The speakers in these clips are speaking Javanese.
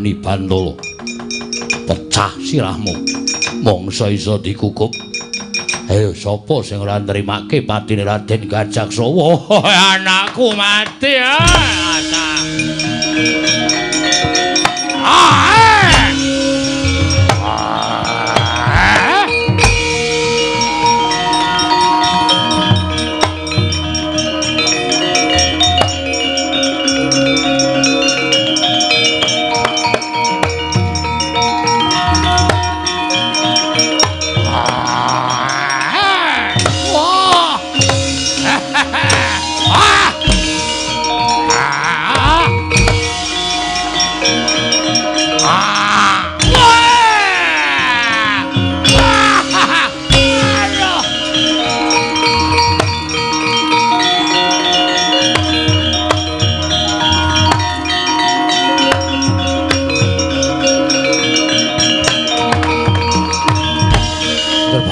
depani Bantala. Pecah sirahmu. Mangsa iso dikukup. Ayo sapa sing ora nrimake patine Raden Gajaksa? Wah, anakku mati.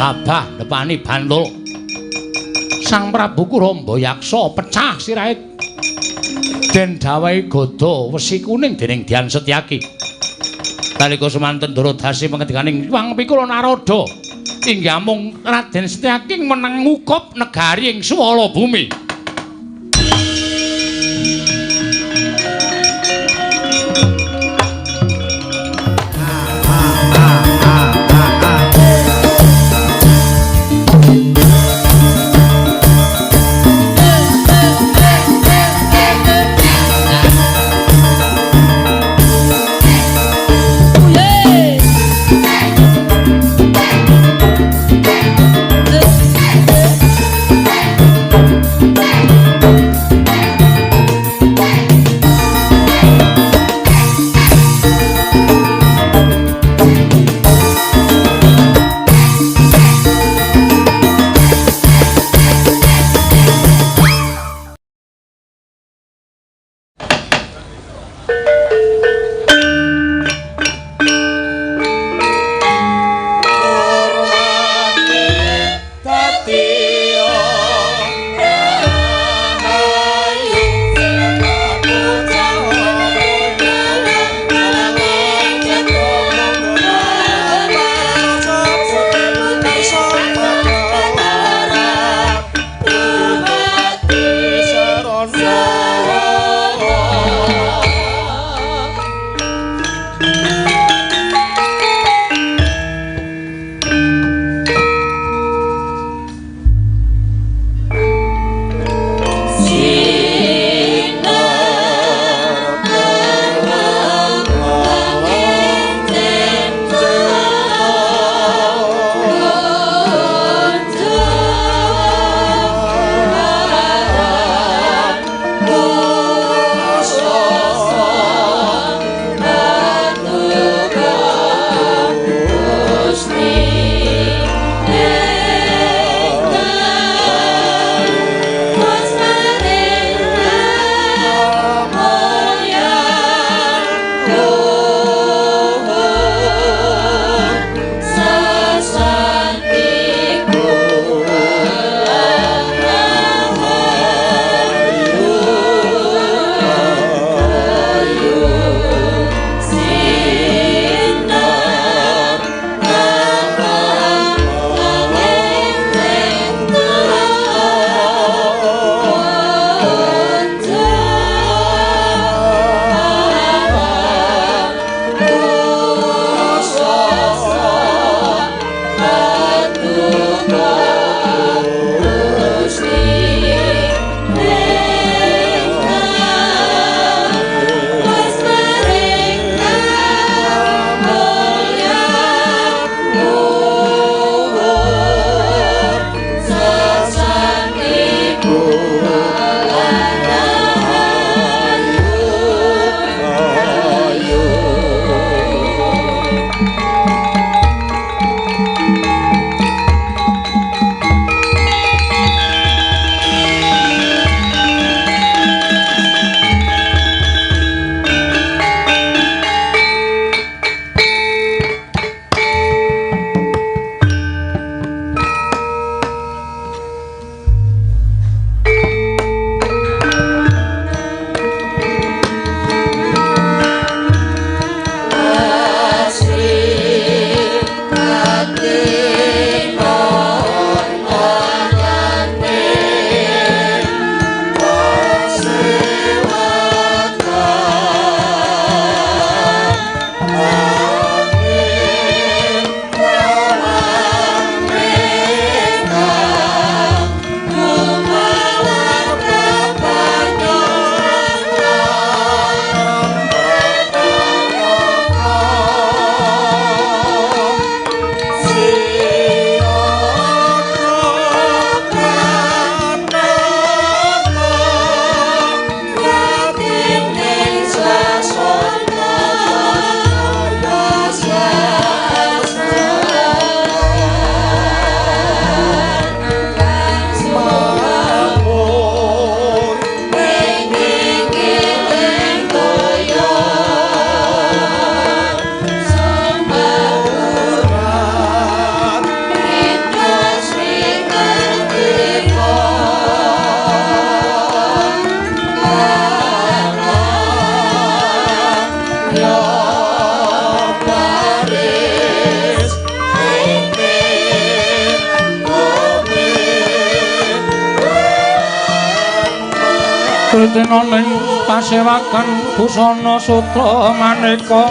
Babah depani Bantul. Sang Prabu Kuramba Yaksa pecah sirahe den dawahi gada wesi kuning dening Dian Setyaki. Nalika semanten Duradasi pengendikaning Hyang Pikula Narada inggih amung Raden Setyaki meneng ngukup negari ing swala bumi. Tinoning pasewakan busana sutra maneka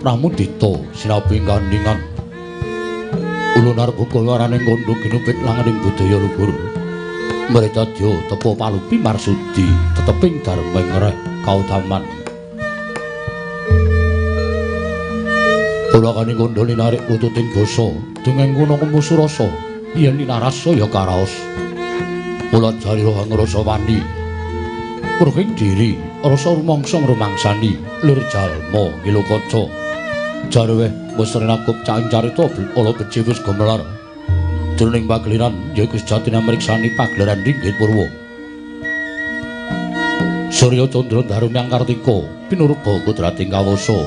Pramudita sinabi gandingan ulun arep kawaraning kandha ginupit langaning budaya luhur mretadya tepa palupi marsudi teteping dharma ngreh kautaman ulakane kandha linarik lututing basa dengeng kuna kemusu rasa yen linarasa ya karaos mula jarira angrasa wani purhing diri rasa rumangsa ngrumangsani lir jalma ngilukaca jarweh wis renakup caing carita ala beci wis gumelar jroning pageliran yaiku sejatine mriksani pagelaran ringgit purwa Surya Candra Darumyang Kartika pinurba kudrating kawasa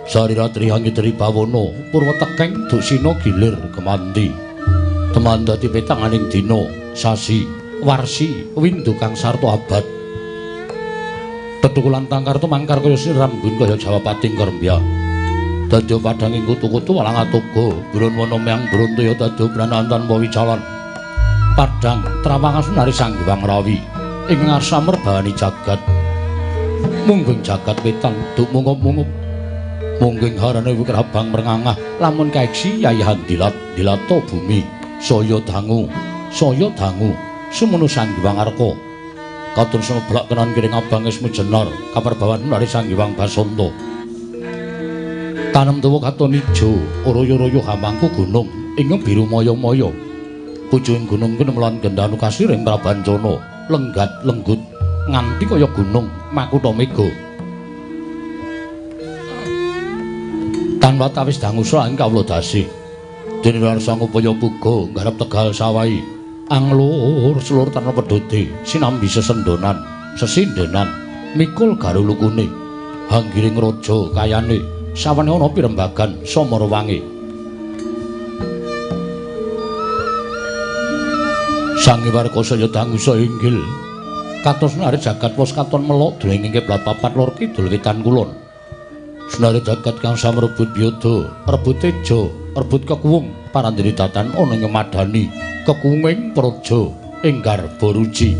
Sariratri hangitri bawana purwa tekeng dusina gilir kemanti teman dadi petanganing dina sasi Warsi windu kang sarta abad. Tetukulan tangkar tumangkar kaya sirambun kaya Jawapating Kerembya. Dadya padhanging kutu-kutu walang atoga, brun wana myang bruntoya dadya branan tanpa wicalan. Padhang trawangan sunari Sang Hyang Rawi ing ngarsa merbani jagat. Mungging jagat wetan duk mungup-mungup. Mungging harane wikrabang mrengangah lamun kaeksi yayahan dilat dilata bumi saya dangu sumunu Sang Hyang Arka. Katon sumeblak kenan kiring abang ismu jenar kaperbawan sunari Sang Hyang Basanta. Tanem tuwa katon ijo, royo-royo hamangku gunung ing biru maya-maya. Pucuking gunung kinemlan gendanu kasiring Prabancana, lenggat lenggut nganti kaya gunung makutha mega. Tanpa tawis dangu ing kawula dasih. Dene warsa ngupaya puga nggarap tegal sawahi. Anglur selur tanpa pedhote sinambi sesendonan, sesindenan mikul garulukune. Hanggiring raja kayane sawane ana pirembagan samarawangi. Sangi warga saya dangu saya inggil. Kados senari jagat wos katon melok duwing kiblat papat lor kidul wetan kulon. Senari jagat kang samrebut biyada, rebut teja, rebut kekuwung parandene datan ana nyemadani kekuwunging praja ing Garbaruci.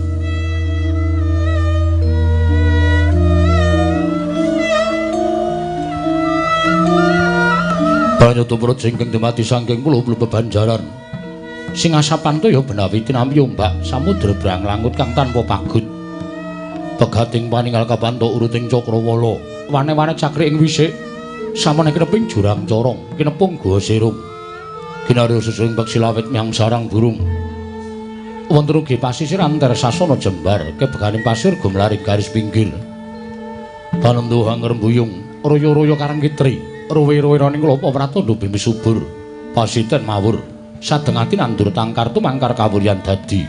Pranyata praja ingkang dumadi saking pulo-pulo bebanjaran. Sing asapan toya benawi tinampi ombak samudra brang langut kang tanpa pagut. Pegating paningal kapanto uruting cakrawala, wane-wane cakrik ing wisik, samene kineping jurang corong, kinepung goa sirung. Kinarya susuing peksi lawit myang sarang burung. Wonten ugi pasisir antar sasana jembar, kebeganing pasir gumlaring garis pinggir. Tanem tuha ngrembuyung, royo-royo karang kitri. Ruwe-ruweraning klapa pratandha bumi subur, pasiten mawur, sadeng ati nandur tangkar tumangkar kawuryan dadi.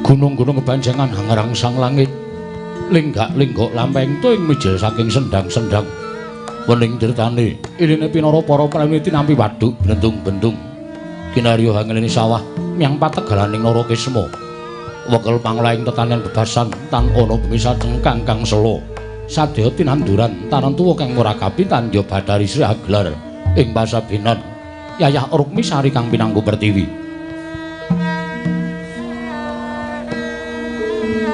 Gunung-gunung kebanjangan hangrangsang langit, lenggak-lenggok lampahing tuing mijil saking sendang-sendang. Wening tirtane, iline pinara para pramila tinampi waduk blendung-bendung. Kinarya hangelene sawah myang pategalaning Narakisma. Wekel panglaing tetanian bebasan tan ana bumi sacengkang kang sela. Sadya tinanduran tanan tuwa kang ora kapitan ya Bathari Sri Aglar ing pasabinan yayah Rukmi Sari kang pinangku pertiwi.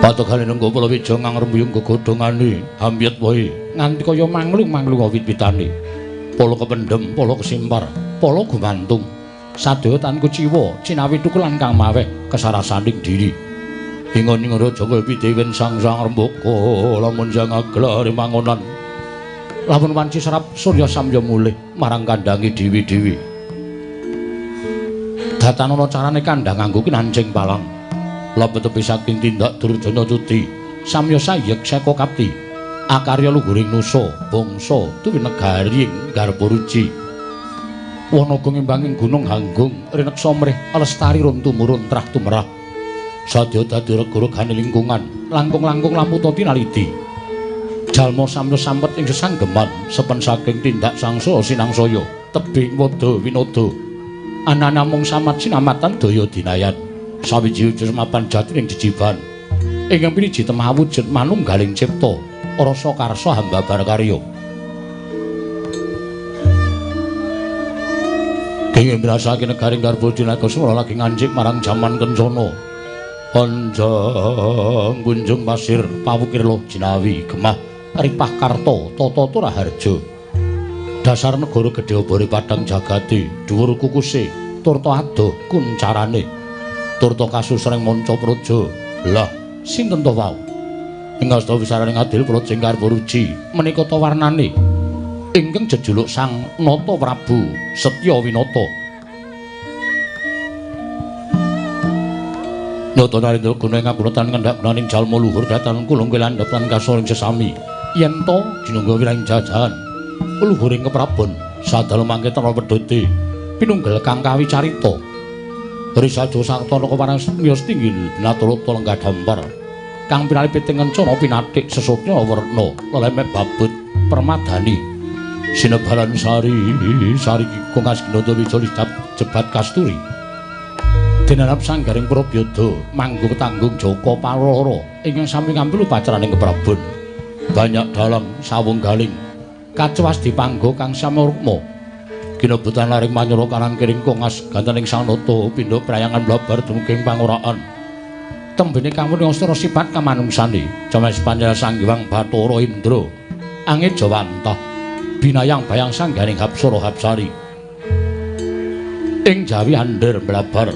Pategale nenggo palawija ngangrembuyung gegodhongane hambyet wae nganti kaya manglung-manglung wit-witane. Pala kependhem, pala kesimpar, pala gumantung. Sadya tan kuciwa cinawi tukulan kang maweh kesarasaning diri. Ingon raja kaya pidewen sang sang rembaka lamun sang aglar mangonan lamun wanci serap surya samya mulih marang kandange dewi-dewi. Datan ana carane kandhang nganggo kinancing palang lebet tepi saking tindak Durjana cuti samya sayek seka kapti akarya luhuring nusa bangsa tuwi negari ing Garbaruci. Wanaga ngimbanging gunung Hanggung rineksa mrih lestari run tumurun trah tumrah. Sadya dadi rega-regane lingkungan, langkung-langkung lamuta tinaliti. Jalma samya sampet ing sesanggeman, sepen saking tindak sangsa sinangsaya, tebing wada winada. Anana mung samat sinamatan daya dinayan. Sawiji wujud mapan jati ing jejiban. Ingkang piniji temah wujud manunggaling cipta, rasa karsa hamba barkarya. Kenging mirasake negaring Garba Dinakasmara lagi ngancik marang jaman kencana. Panjang kunjung pasir pawukir loh jinawi gemah ripah karto tata turaharja. Dasar negara gedhe obore padang jagate dhuwur kukuse turta adoh kuncarane turta kasusreng manca praja. Lah sinten to wau? Ing asta wisaraning adil praja Garbaruci menika ta warnane ingkang jejuluk Sang Nata Prabu Setya Winata. Nata narendra guna ing kagunatan kendhak gunaning jalma luhur datan kulung landhep lan kasoring sesami. Yen to jinungga wirang jajahan luhuring keprabon sadal mangke tara pedhote pinunggel kang kawicarita. Risaja saktana keparang miyos tinggil binaturata lenggah dampar kang pinalipiting kencana pinathik sesotnya werna lelemek babut permadani. Sinebaran sari sari kikung asginada wijol jebat kasturi. Dinarap sanggaring Prabyada manggo tanggung Jaka Paloro ingkang sami ngambil upacaraning keprabon. Banyak dalang sawung galing kacuwas dipanggo kang samurma. Ginebutan laring manyura karang kiring kongas gantening Sang Nata pindha prayangan blabar dumugi pangoraan. Tembene kawula astra sifat kamanungsane jamas panjenengan Sang Hyang Bathara Indra angejawantah binayang bayang sanggaring Hapsara Hapsari. Ing Jawi andher blabar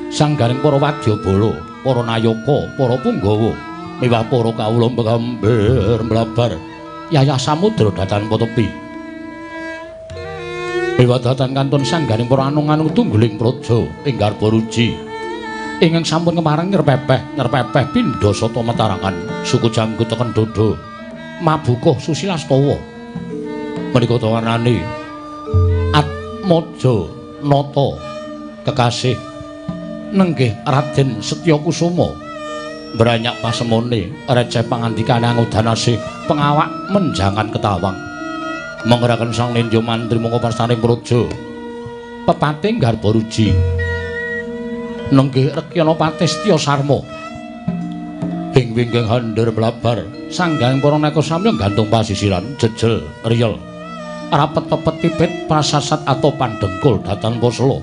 sanggaring para wadyabala, para nayaka, para punggawa, miwah para kawula mbamber blabar yayah samudra datan tepi. Miwah datan kantun sanggaring para anung-anung tungguling praja ing garba ruji. Ingkang sampun kemareng nyerpepeh pindha sata metarangan suku janggut teken dodo mabukuh susilastawa. Menika tawarnane Atmaja Nata kekasih nenggih Raden Setya Kusuma mbranyak pasemone receh pangandikane angudanasih pengawak menjangan ketawang mengeraken sang nindya mantri mongko pastaning praja pepating garba ruji nenggih Rekyana Patih Setya Sarma ing wingking handher blabar sanggaring para neka samya gantung pasisiran jejel riyel rapet pepet pipit prasasat atau pandengkul datan posela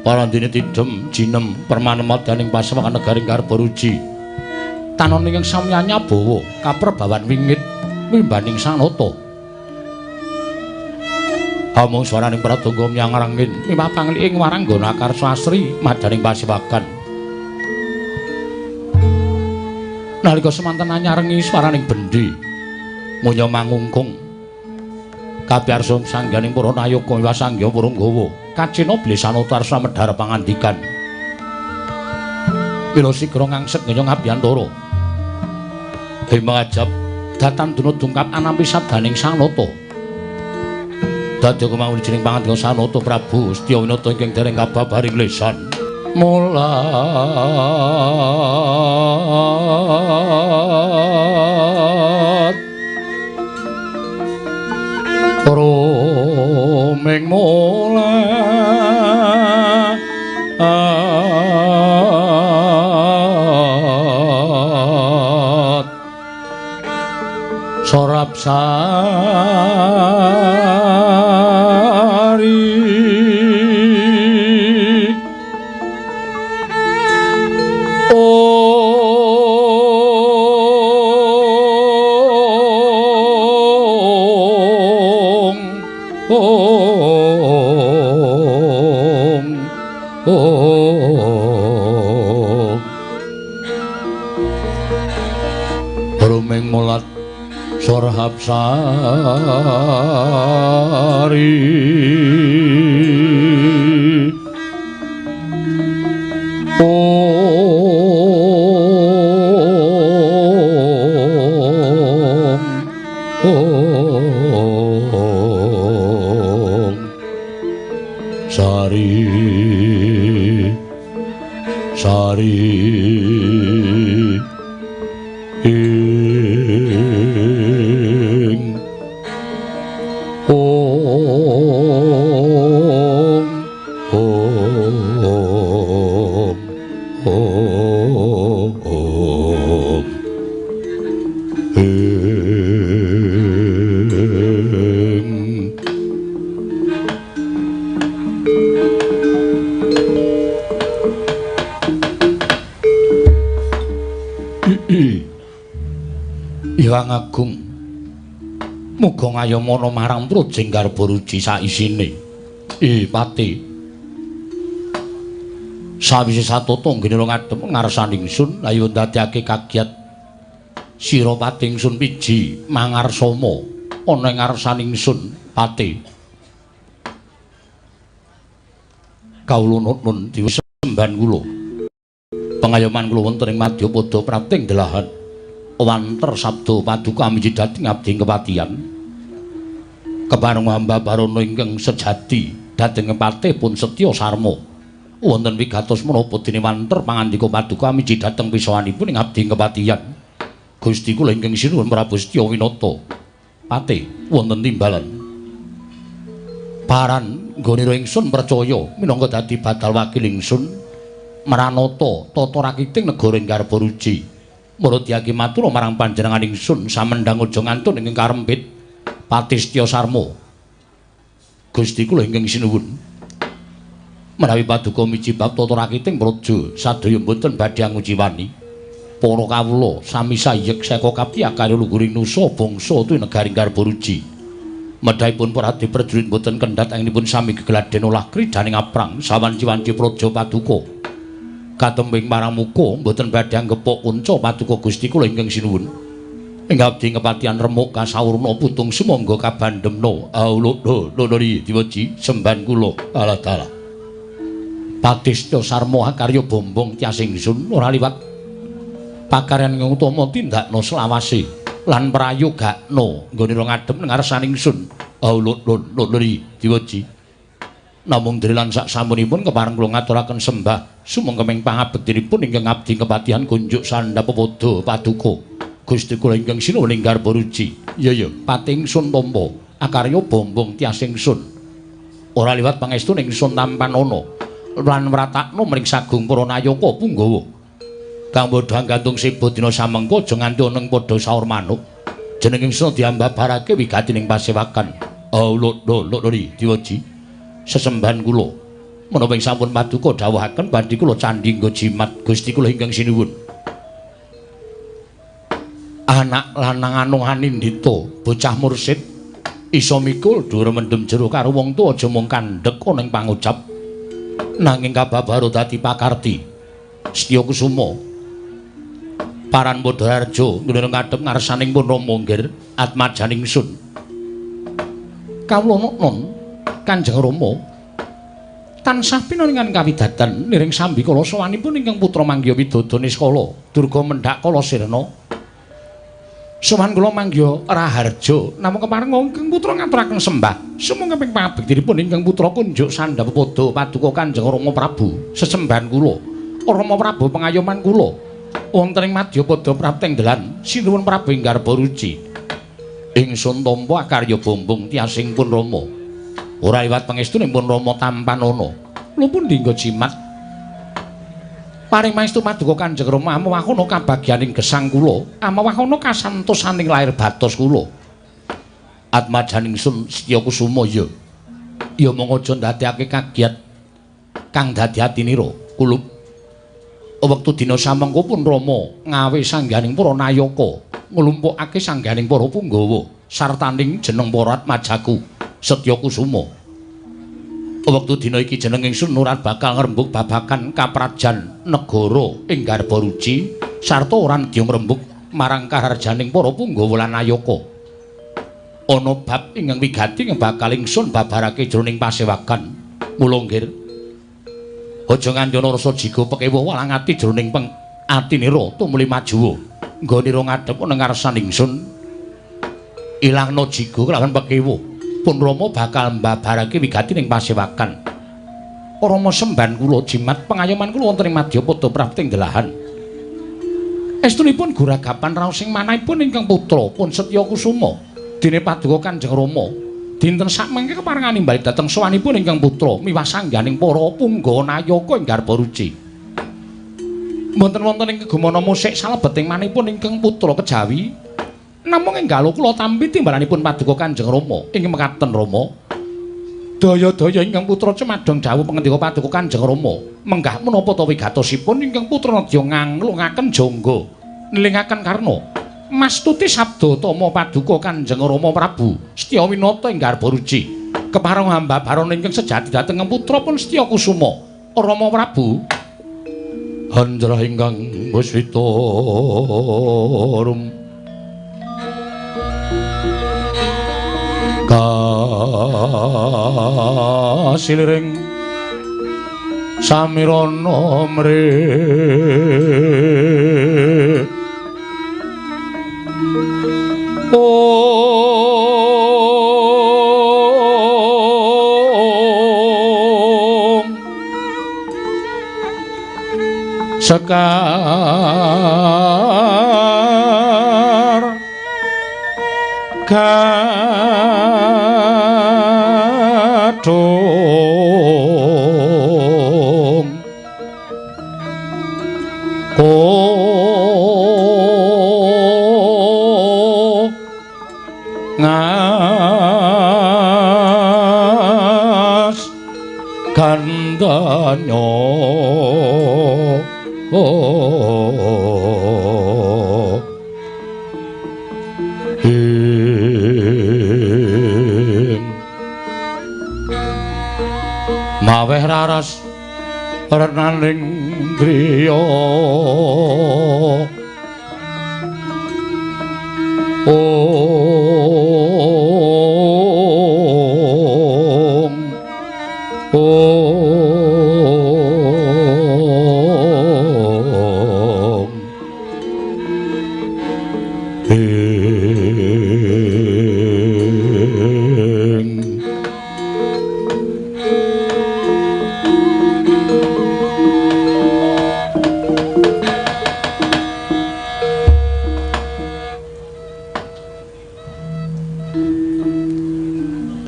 parandene tidem jinem permanem madaning pasewakan negaring garba ruji tanon ingkang samya nyabawa kaprebawan wingit wimbaning Sang Nata. Amung swaraning pradangga miyang rangin miwah pangliking waranggana karsa asri madaning pasewakan. Nalika semanten anyarengi swaraning bendi munya mangungkung kabyarsa sangganing para nayaka miwah sangya para nggawa kacina bilih Sanata arsa medhar pangandikan. Mila sigra ngangsek ngenya ngabiyantara hema ajab datan duna dungkap anampi sabdaning Sang Nata. Dadi kemawon jeneng pangandika Sanata Prabu Setya Winata ingkang dereng kababaring lesan. Mulat ruming mulat sorab sari ong ong ong ruming mulat sorhab sari ong ong sari sari ing ong ong ong ing Hyang Agung muga ngayomana marang prajing garba ruji saisine. Pati sawise satata nggene ngadhep ngarsane ingsun ayo ndadekake kagiat sira pati ingsun piji mangarsama ana ing ngarsane ingsun pati. Kawula nun disembahan kula pengayoman kula wonten ing madyapada prapting delahan wanter sabda paduka amiji dhateng abdi kepatihan. Kepareng hamba barono ingkang sejati dhateng patih pun Setya Sarma. Wonten wigatos menapa dene wanter pangandika paduka amiji dhateng pisahanipun ing abdi kepatihan. Gusti kula ingkang sinuwun Prabu Setya Winata. Patih wonten timbalan. Paran nggonira ingsun percaya minangka dadi badal wakil ingsun. Mranata tata rakiting negara ing Garbaruji. Muradiake matur marang panjenengan ingsun samendhang aja ngantun ingkang karempit Patistya Sarma. Gusti kula ingkang sinuwun. Menawi paduka miji bab tata rakiting praja sadaya mboten badhe anguciwani. Para kawula sami sayek seka kapti akarya luhuring nusa bangsa tuwi negaring Garbaruji. Medhahipun para abdi prajurit mboten kendhat anggenipun sami gegladen olah kridaning aprang sawanci-wanci praja paduka. Katembing marang muka mboten badhe anggepok kunca paduka Gusti kula ingkang sinuwun. Ing abdi ngepatihan remuk kasaurna putung sumangga kabandemna. Auluk lho diweji semban kula. Allah taala. Patistya Sarma akarya bombong tias ingsun ora liwat pakaryan ingkang utama tindakna selawase lan prayogakna nggone ngadhep ngarsaning ingsun. Auluk lho diweji. Namung drilan sak sampunipun kepareng kula ngaturaken sembah sumangga pangabektinipun ingkang abdi kepatihan kunjuk sandhap pepodo paduka Gusti kula ingkang sinuwun ing Garbaruji. Iya ya, pati ingsun tampa akarya bombong tias ingsun. Ora liwat pangestu ingsun tampanana lan wratakna mring sagung para nayaka punggawa. Kang bodho gantung seba dina samengko aja nganti ana ing padha saur manuk. Jeneng ingsun diambabarake wigati ning pasewakan. Auluk lho diweji. Sesembahan kula menapa ing sampun paduka dawuhaken badhe kula candhi nggo jimat Gusti kula ingkang sinuwun. Anak lanang anung anindita bocah mursid iso mikul dhuwur mendem jero karo wong tuwa aja mung kandhek ana ing pangucap nanging kababaro dadi pakarti. Setya Kusuma paran Bodharjo nggone ngadhep ngarsaning pun Rama nggir atmajaning sun. Kawula non Kanjeng Rama tansah pinaringan kawidatan niring sambikala sowanipun ingkang putra manggiha Widodo Niskala durga mendhak kala sirna. Sowan kula manggiha Raharja namung kepareng ingkang putra ngaturaken sembah sumangga ping pangabektinipun ingkang putra kunjuk sandhap pepodo paduka Kanjeng Rama Prabu sesembahan kula. Rama Prabu pengayoman kula wonten ing madyapada prapting dalan sinuwun Prabu ing Garbaruji. Ingsun tampa akarya bombong tiasing pun Rama. Ora liwat pangestunipun Rama tampanana. Lho pundi nggo jimat? Paring maestu paduka Kanjeng Rama amawahana kabagyaning gesang kula, amawahana kasantosaning lair batos kula. Atmajaning sun Setya Kusuma ya. Ya mung aja ndadekake kagiat kang dadi atinira kulup. Wektu dina samengko pun Rama ngawe sangganing para nayaka, nglumpukake sangganing para punggawa sartaning jeneng para atmajaku Setya Kusuma. Wektu dina iki jeneng ingsun ora bakal ngrembug babagan kaprajan negara ing Garbaruji sarta ora nedya ngrembug marang kaharjaning para punggawa lan nayaka. Ana bab ingkang wigati ingkang bakal ingsun babarake jroning pasewakan. Mula nggir aja nganti ana rasa jiga pekewuh walang ati jroning peng atinira tumuli majuwa. Nggonira ngadhep ana ngarsan ingsun ilangna jiga kelawan pekewuh. Pun Rama bakal mbabarake wigati ning pasewakan. Rama semban kula jimat pengayoman kula wonten ing madyapada prapting delahan. Estunipun guragapan raos ing manahipun ingkang putra pun Setya Kusuma dene paduka Kanjeng Rama. Dinten sakmangke keparengan nimbali dhateng sowanipun ingkang putra miwah sangganing para punggawa nayaka ing Garbaruji. Mboten wonten ing kegumana musik salebeting manahipun ingkang putra kejawi namung enggalo kula tampi timbalanipun paduka Kanjeng Rama ing mekaten Rama. Daya-daya ingkang putra cemadhong dawuh pangendika paduka Kanjeng Rama menggah menapa ta wigatosipun ingkang putra nedya nganglungaken jangga nilingaken karna mastuti sabda tama paduka Kanjeng Rama Prabu Setya Winata ing Garbaruji. Kepareng hamba baron ingkang sejati dhateng putra pun Setya Kusuma Rama Prabu hanjrah ingkang buswita rum kasiliring samirana mre om sekar gadung Gandanya maweh raras renaning griya ong ong ing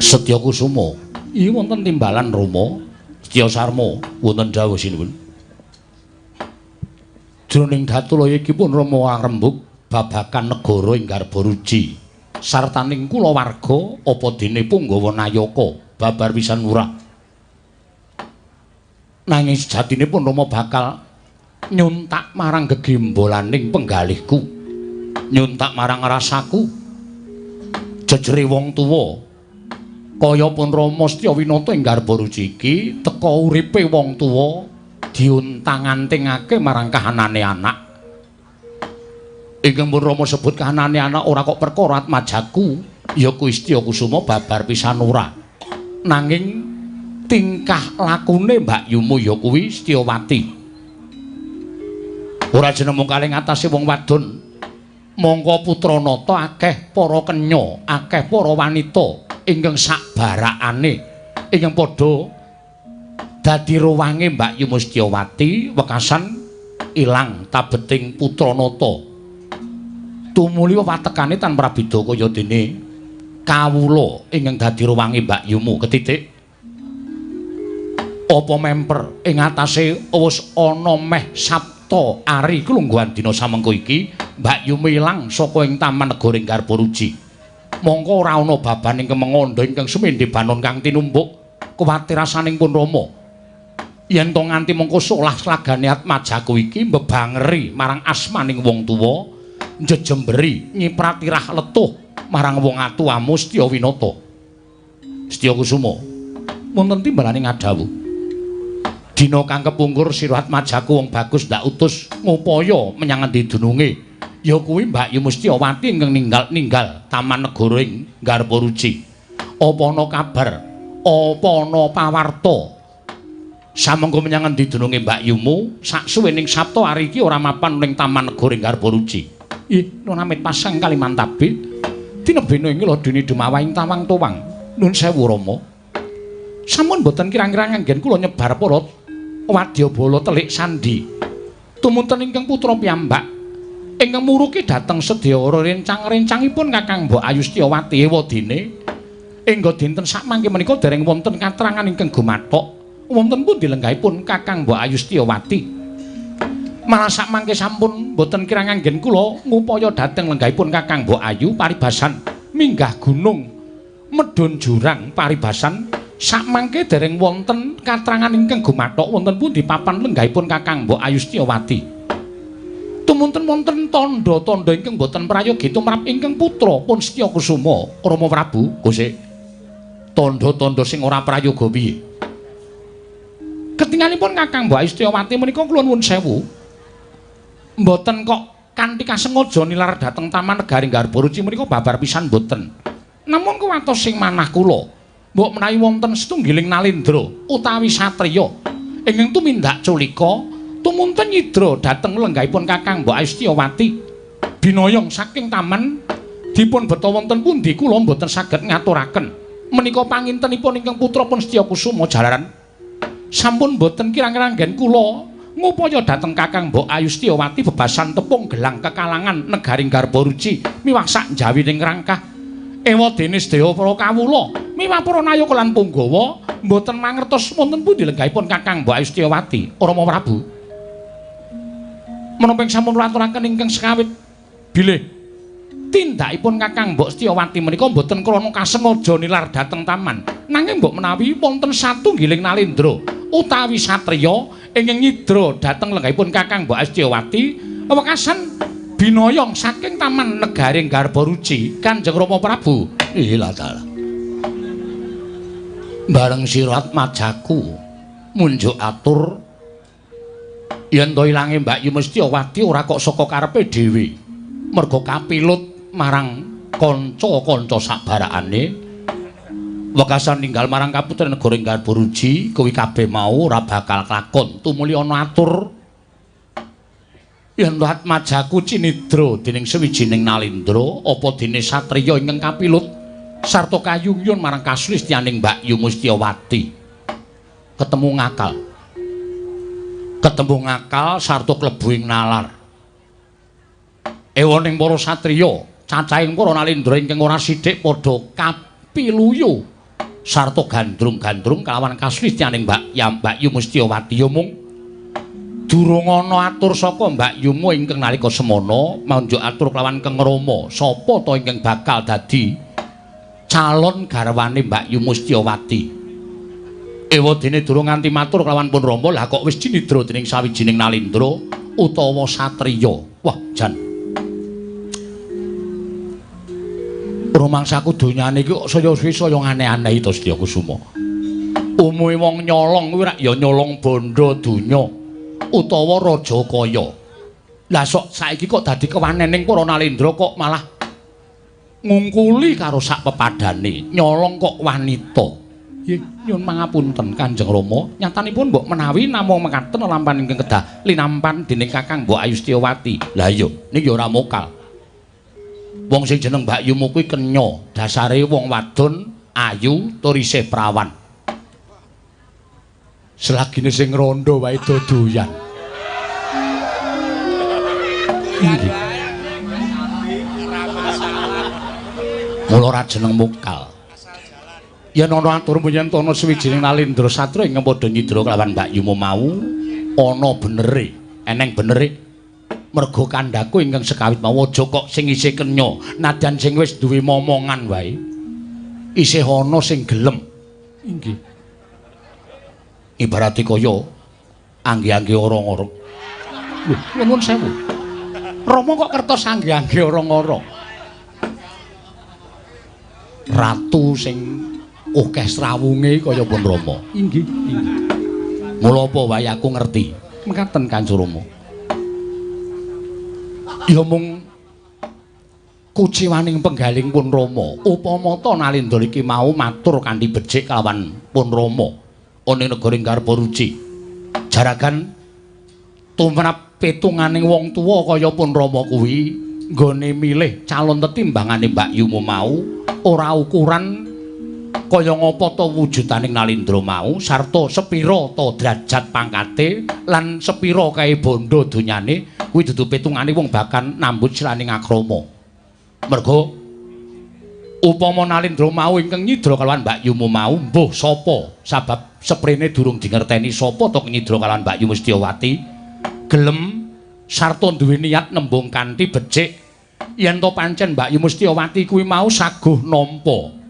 Setya Kusuma iki wonten timbalan Rama Setya Sarma wonten dawuh sinuwun. Jroning datulaya iki pun Rama arembug babagan negara ing Garbaruji sartaning kulawarga apa dene punggawa nayaka babar pisan wurah. Nanging sejatine pun Rama bakal nyuntak marang gegembolaning penggalihku, nyuntak marang rasaku jejere wong tuwa. Kaya pun Rama Setya Winata ing Garbaruji iki teka uripe wong tuwa diuntang-antingake marang kahanane anak. Ingkang pun Rama sebut kahanane anak ora kok perkara atmajaku ya kuwi Setya Kusuma babar pisan ora. Nanging tingkah lakune mbakyumu ya kuwi Setyawati. Ora jeneng mung kalih ngatasé wong wadon. Mongko putra nata akeh para kenya, akeh para wanita ingkang sakbarakane ingkang padha dadi ruwange Mbakyu Mustyawati wekasan ilang tabeting putra nata. Tumuli wewatekane tan prabida kaya dene kawula ingkang dadi ruwange mbakyumu ketitik. Apa memper ing atase wis ana meh sabta ari klungguhan dina samengko iki mbakyumu ilang saka ing taman negara ing Garbaruji. Mongko ora ana babaning kemengondo ingkang sumendhe banon kang tinumbuk kuwatir rasaning pun Rama. Yen to nganti mengko solah slagane atmajaku iki mbebangeri marang asmaning wong tuwa, njejemberi nyipratirah letuh marang wong atuwamu Setya Winata. Setya Kusuma, wonten timbalane ngadhawuh. Dina kang kepungkur sira atmajaku wong bagus ndak utus ngupaya menyang endi dununge. Ya kuwi Mbakyu Mustyawati ingkang ninggal-ninggal taman negara ing Garbaruji. Apa ana kabar? Apa ana pawarta? Samengko menyang endi dununge mbakyumu saksuwening sabta ari iki ora mapan ning taman negara ing Garbaruji. Ih, nun amit pasang Kalimantabe. Tinebena ing ladene dumawahing tawang-towang. Nun sewu Rama. Sampun boten kirang-kirang anggen kula nyebar para wadyabala telik sandi. Tumunten ingkang putra piyambak ingkang muruki dhateng sedaya rencang-rencangipun Kakang Mbok Ayu Setyawati ewadene engga dinten sakmangke menika dereng wonten katrangan ingkang gumathok wonten pundi lenggahipun Kakang Mbok Ayu Setyawati. Malah sakmangke sampun boten kirang anggen kula ngupaya dhateng lenggahipun Kakang Mbok Ayu paribasan minggah gunung medhun jurang paribasan sakmangke dereng wonten katrangan ingkang gumathok wonten pundi papan lenggahipun Kakang Mbok Ayu Setyawati. Tumunten wonten tandha-tandha ingkang boten prayogi tumrap ingkang putra pun Setya Kusuma Rama Prabu Gusik. Tandha-tandha sing ora prayoga piye? Ketingalipun Kakang Mbok Ayu Setyawati menika kula nuwun sewu. Mboten kok kanthi kasengaja nilar dhateng taman negari Garbaruji menika babar pisan mboten. Namung kuwatos sing manah kula, mbok menawi wonten setunggiling nalendra utawi satriya ingkang tumindak culika tumunten nyidra dhateng lenggahipun Kakang Mbok Ayu Setyawati binoyong saking taman dipun beta wonten pundi kula mboten saged ngaturaken. Menika pangintenipun ingkang putra pun Setya Kusuma jalaran sampun mboten kirang-kirang nggen kula ngupaya dhateng Kakang Mbok Ayu Setyawati bebasan tepung gelang kekalangan negari Garbaruji miwah sak njawining rangkah. Ewadene sedaya para kawula miwah para nayaka lan punggawa mboten mangertos wonten pundi lenggahipun Kakang Mbok Ayu Setyawati. Rama Prabu, menapa ing sampun kula aturaken ingkang sekawit bilih Tindakipun Kakang Mbok Setyawati menika mboten krana kasengaja nilar dhateng taman. Nanging mbok menawi wonten satunggiling nalendra utawi satriya ingkang nyidra dhateng lenggahipun Kakang Mbok Setyawati wekasan binoyong saking taman negaring Garbaruci Kanjeng Rama Prabu. Ilah dalah. Bareng sira Atmajaku munjuk atur yen to ilange Mbak Yu Mustyawati ora kok saka karepe dhewe. Merga kapilut marang kanca-kanca sabarakane wekasan ninggal marang kaputren negara Garbaruji kuwi kabeh mau ora bakal klakon tumuli ana atur yen Atmajaku cinidra dening sawijining nalendra apa dene satriya ingkang kapilut sarta kayungyun marang kasulistyaning Mbak Yu Mustyawati. Ketemu ngakal. Ketemu ngakal sarta klebu ing nalar. Ewoning para satriya, cacahing para nalendra ingkang ora sithik padha kapiluyu sarta gandrung-gandrung kalawan kasulistyaning Mbak Yu Mustyawati. Ya mung durung ana atur saka Mbak Yumu ingkang nalika semana manjuk atur kelawan Keng Rama sapa ta ingkang bakal dadi calon garwane Mbak Yu Mustyawati. Ewadene durung nganti matur kelawan pun Rama, lah kok wis cinidra dening sawijining nalendra utawa satriya. Wah, jan. Rumangsaku donyane iki kok saya suwe saya aneh-aneh to Setya Kusuma. Umume wong nyolong kuwi rak ya nyolong bondo donya utawa raja kaya. Lah sok saiki kok dadi kewanening para nalendra kok malah ngungkuli karo sak pepadane, nyolong kok wanita. Nggih, nyuwun pangapunten Kanjeng Rama, nyatanipun mbok menawi namung mekaten lelampahan ingkang kedah linampan dening Kakang Mbok Ayu Setyawati. Lah iya, niki ya ora mokal. Wong sing jeneng Mbak Yumu kuwi kenya, dasare wong wadon ayu tur isih prawan. Selagine sing rondo wae dodoyan. Inggih. Mula ora jeneng mokal. Yen ana atur yen ana sawijining nalendra satria ingkang padha nyidra kelawan Mbak Yumu mau ana benere, eneng benere. Merga kandhaku ingkang sekawit mau aja kok sing isih kenya, nadyan sing wis duwe momongan wae isih ana sing gelem. Inggih. Ibarate kaya angge-angge orang-orang. Lho, nuwun sewu. Rama kok kertos angge-angge orang-orang. Ratu sing akeh srawunge kaya pun Rama. Inggih, inggih. Mula apa wae aku ngerti. Mekaten Kanjeng Rama. Ya mung kuciwaning penggaling pun Rama. Upama ta nalendra iki mau matur kanthi becik kalawan pun Rama ana ing negara Garbaruci. Jaragan tumrap pitunganing wong tuwa kaya pun Rama kuwi nggone milih calon tetimbangane Mbak Yumu mau ora ukuran kaya ngapa ta wujutaning nalendra mau sarta sepira ta derajat pangkate lan sepira kae bondo donyane kuwi dudu pitungane wong bakal nambut silaning akrama. Merga upama nalendra mau ingkang nyidra kalawan Mbak Yumu mau mbuh sapa sabab seprene durung dingerteni sapa ta nyidra kalawan Mbak Yu Mustyawati gelem sarta duwe niat nembung kanthi becik yen to pancen Mbak Yu Mustyawati kuwi mau saguh nampa.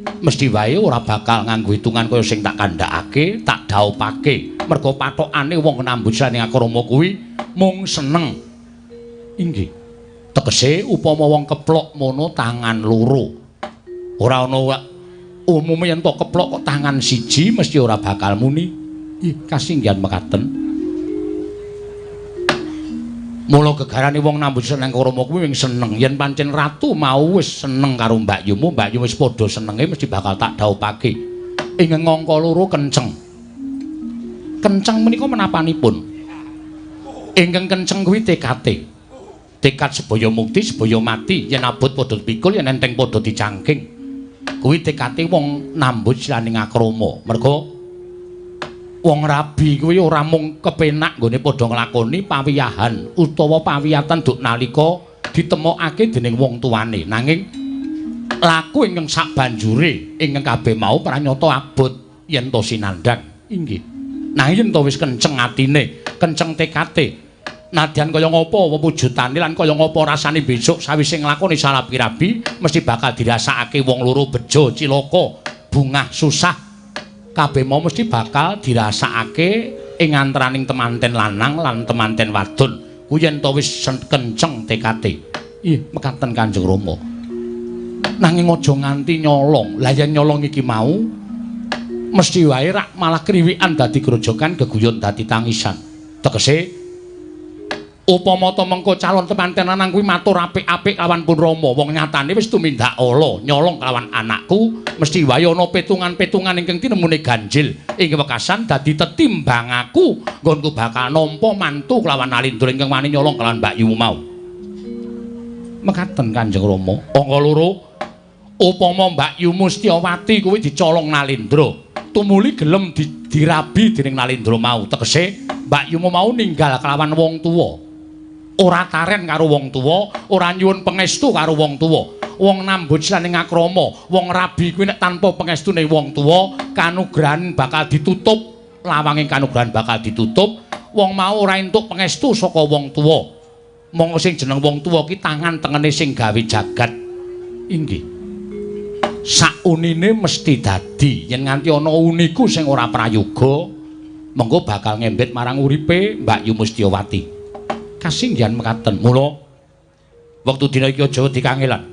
Mesti wae ora bakal nganggo hitungan kaya sing tak kandhakake, tak dhaupake. Merga pathokane wong nambut silaning akrama kuwi mung seneng. Inggih. Tegese upama wong keplok mono tangan loro. Ora ana umume yen to keplok kok tangan siji mesti ora bakal muni. Ih, kasinggihan mekaten. Mula gegarane wong nambut seneng krama kuwi wing seneng. Yen pancen ratu mau wis seneng karo Mbak Yumu, Mbak Yu wis padha senenge mesti bakal tak dhaupake. Ing angka loro kenceng. Kenceng menika menapanipun? Ingkang kenceng kuwi tekate. Tekad sebaya mukti, sebaya mati, yen abot padha pikul, yen enteng padha dicangking. Kuwi tekate wong nambut silaning akrama. Merga wong rabi kuwi ora mung kepenak nggone padha nglakoni pawiyahan utawa pawiyatan duk nalika ditemokake dening wong tuane, nanging laku ingkang sabanjure ingkang kabeh mau pranyata abot yen to sinandhang. Inggih. Nanging yen to wis kenceng atine, kenceng tekate, Nadyan kaya ngapa wewujudane lan kaya ngapa rasane besok sawise nglakoni salabirabi mesti bakal dirasakake wong loro bejo cilaka bungah susah kabeh mau mesti bakal dirasakake ing antaraning temanten lanang lan temanten wadon kuwi yen to wis kenceng tekate. Ih, mekaten Kanjeng Rama. Nanging aja nganti nyolong. Lah yen nyolong iki mau mesti wae rak malah kriwikan dadi grojogan geguyon dadi tangisan. Tegese upama to mengko calon temanten lanang kuwi matur apik-apik lawan pun Rama, wong nyatane wis tumindak ala nyolong kelawan anakku, mesti wae ana petungan-petungan ingkang tinemune ganjil ing wekasan dadi tetimbang aku nggonku bakal nampa mantu kelawan Nalindra ingkang wani nyolong kelawan mbakyumu mau. Mekaten Kanjeng Rama. Angka loro, upama mbakyumu Setyawati kuwi dicolong Nalindra, tumuli gelem dirabi dening Nalindra mau, tegese mbakyumu mau ninggal kelawan wong tuwa. Ora taren karo wong tuwa, ora nyuwun pangestu karo wong tuwa. Wong nambut ning akrama, wong rabi kuwi nek tanpa pangestune wong tuwa, kanugrahan bakal ditutup, lawange kanugrahan bakal ditutup. Wong mau ora entuk pangestu saka wong tuwa. Monggo sing jeneng wong tuwa ki tangan tengene sing gawe jagat. Inggih. Saunine mesti dadi, yen nganti ana uniku sing ora prayoga, mengko bakal ngembet marang uripe Mbakyu Mustyawati. Kasinggihan mekaten. Mula wektu dina iki aja dikangelan.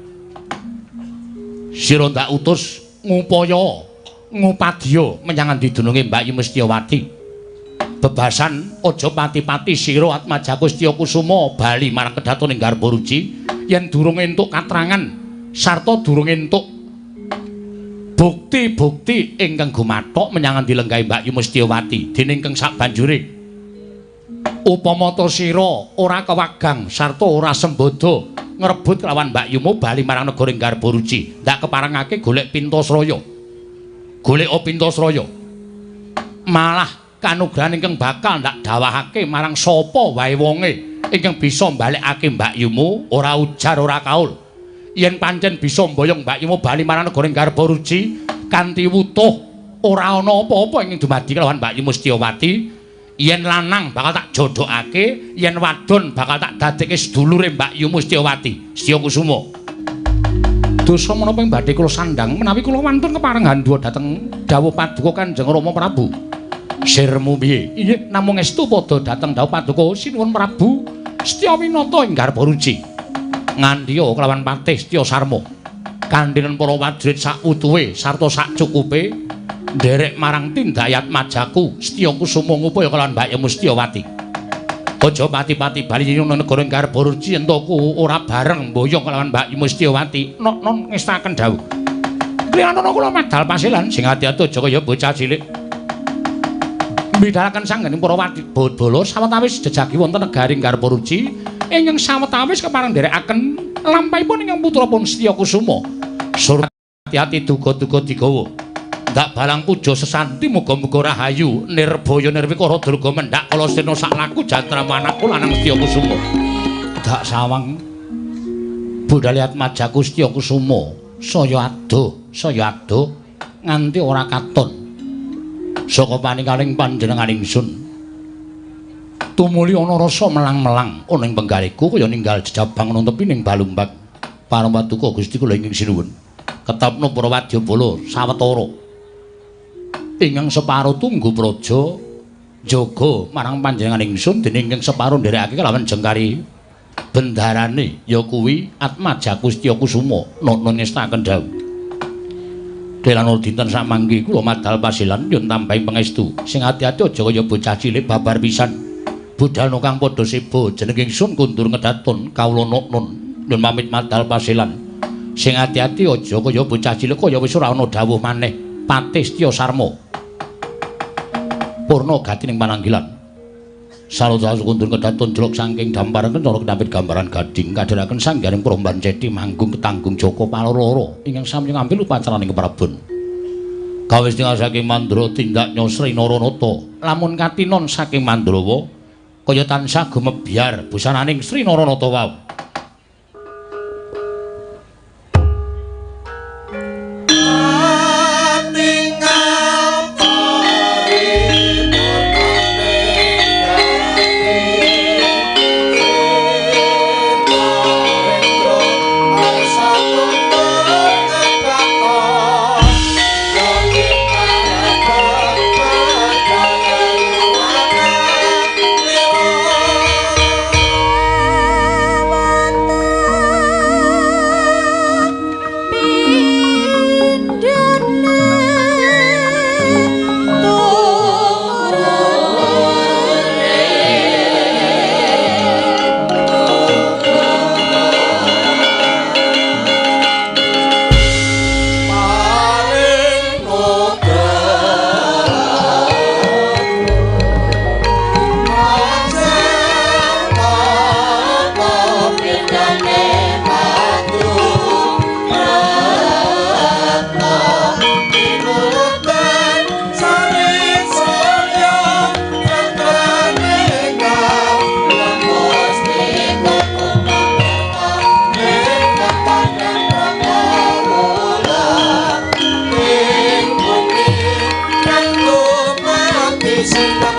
Sira ndak utus ngupaya ngupadya menyang endi dununge Mbakyu Mustyawati. Bebasan aja pati-pati sira Atmajaku Setya Kusuma bali marang kedaton ing Garbaruci yen durung entuk katrangan sarta durung entuk bukti-bukti ingkang gumathok menyang endi lenggahe Mbakyu Mustyawati dening kang sabanjure upama ta sira ora kewagang sarta ora sembodo ngrebut lawan mbakyumu bali marang negara Garbaruci ndak keparengake golek Pintasraya. Golek Pintasraya malah kanugrahan ingkang bakal ndak dawahake marang sapa wae wonge ingkang bisa mbalekake mbakyumu ora ujar ora kaul. Yen pancen bisa mboyong mbakyumu bali marang negara Garbaruci kanthi wutuh ora ana apa-apa ingkang dumadi kelawan Mbakyu Mustyawati. Yen lanang bakal tak jodhokake, yen wadon bakal tak dadekke sedulure Mbakyu Mustyawati, Setya Kusuma. Dosa menapa ing badhe kula sandhang menawi kula wantun kepareng handhuwa dhateng dawuh paduka Kanjeng Rama Prabu. Sirmu piye? Inggih, namung estu padha dhateng dawuh paduka sinuwun Prabu Setya Winata ing Garbaruci. Ngandhiya kelawan Patih Setya Sarma. Kandhenan para prajurit sakwutuhe sarta sakcukupe nderek marang tindak Atmajaku Setya Kusuma ngupaya kelawan Mbakyu Mustyawati. Aja pati-pati bali nyuwun negara Garbaruci entuku ora bareng mboyong kelawan Mbakyu Mustyawati. Nok-nok ngestaken dawuh. Kliyanono kula madal pasilan sing ati-ati aja kaya bocah cilik. Mbidalaken sanggening para bala sawetawis jejagi wonten negari Garbaruci ingkang sawetawis kepareng nderekaken lampahipun ingkang putra pun Setya Kusuma. Sur ati-ati duga-duga digawa. Ndak balang puja sesanti muga-muga rahayu nirbaya nirwikara durga mendhak kala sena saklaku jatra anakku lanang Setya Kusuma. Dak sawang budhale Atmajaku Setya Kusuma saya adoh nganti ora katon saka paningkaling panjenengan ingsun. Tumuli ana rasa melang-melang ana ing penggaliku kaya ninggal jejabang ana tepi ning balumbang. Paramaduka Gusti kula ingkang sinuwun. Ketapno para wadyabala sawetara ingkang separo tunggu praja jaga marang panjenengan ingsun dening ingkang separo nderekake kelawan jengkari bendarane ya kuwi Atmajaku Setya Kusuma nono ngestaken dawuh. Delano dinten samangke kula madal pasilan nyuwun tambahi pangestu sing ati-ati aja kaya bocah cilik babar pisan. Budhalno kang padha seba jeneng ingsun kundur ngedaton kawula noknon nyuwun pamit madal pasilan sing ati-ati aja kaya bocah cilik kaya wis ora ana dawuh maneh. Patih Setya Sarma purna gati ning pananggilan salojasa kundur kedaton jelok saking damparan kencana kedampit gambaran gading kadheraken sanggaring promban ceti manggung ketanggung Joko Paloro ingkang sami ngambil upacaraning keprabon kawis tinggal saking Mandra tindak Nyosri Naranata lamun katinon saking Mandrawa kaya tansah gumebyar busananing Sri Naranata wau. Kawula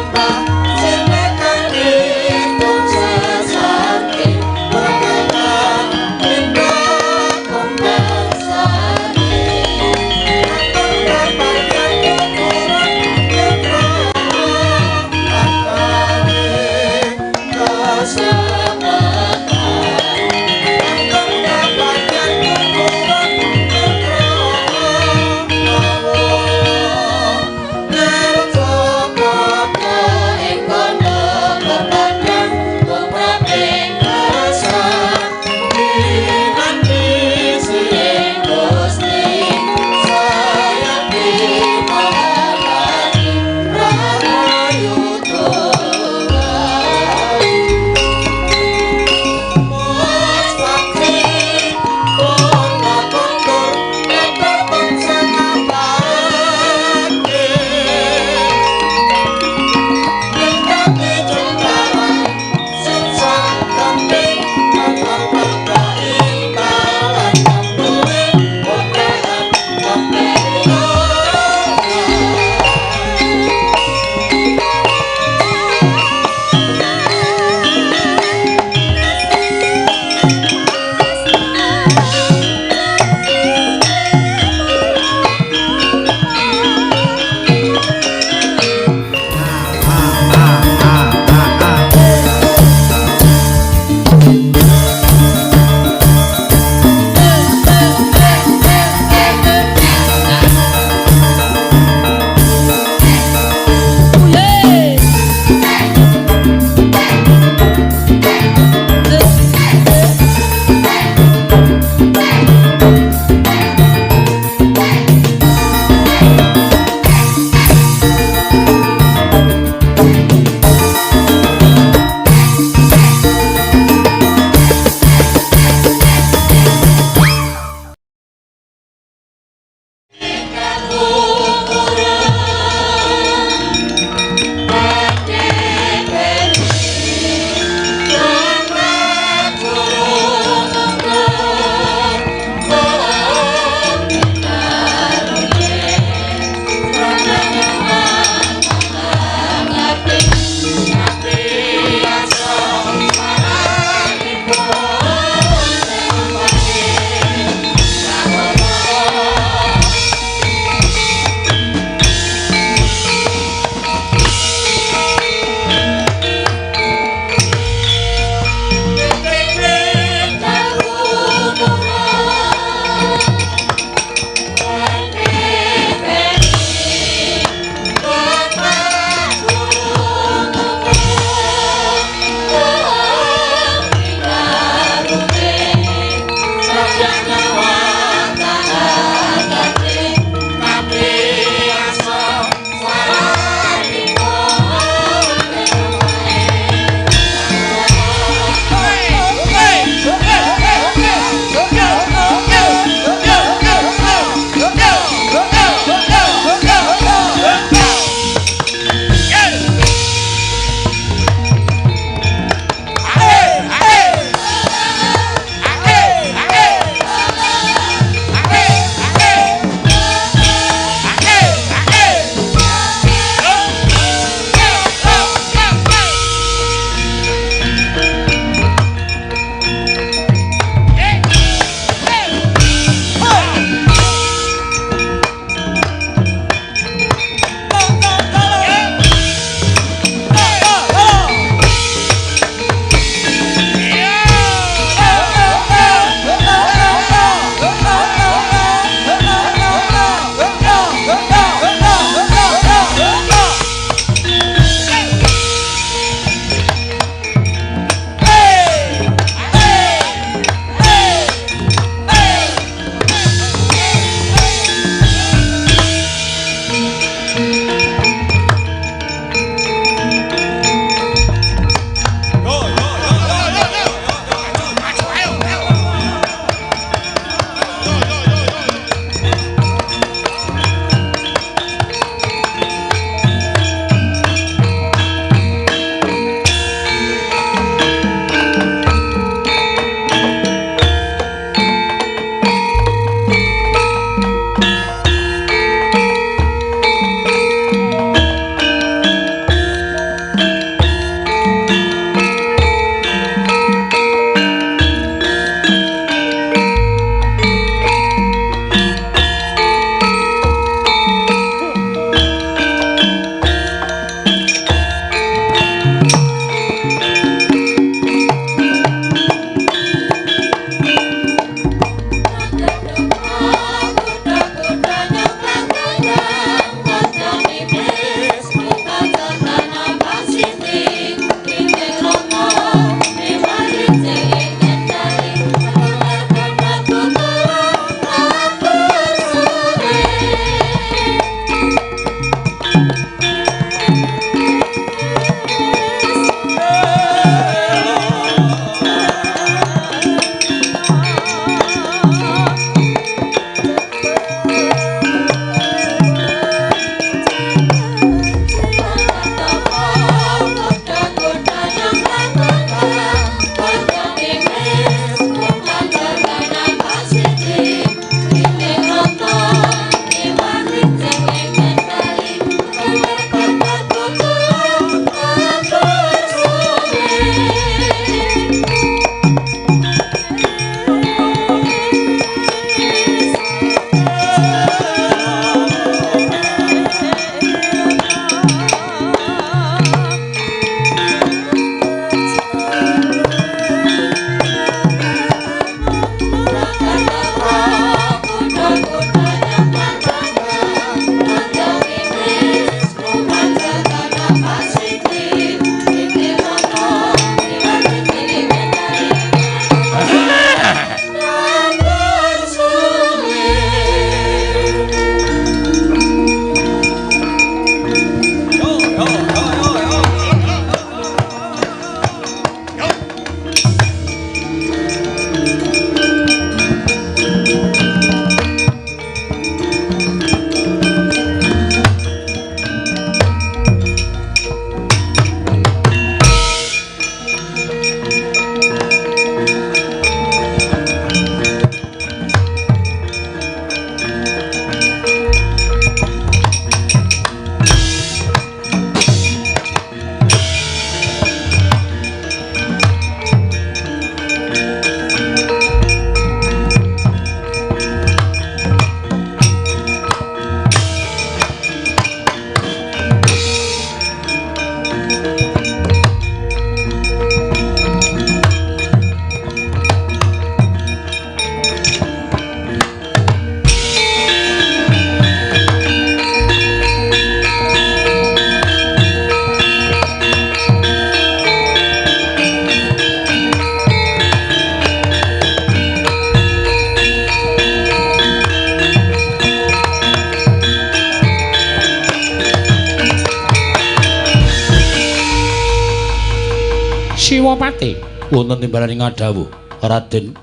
Siwapati wonten timbalan ing ngadhawuh Raden.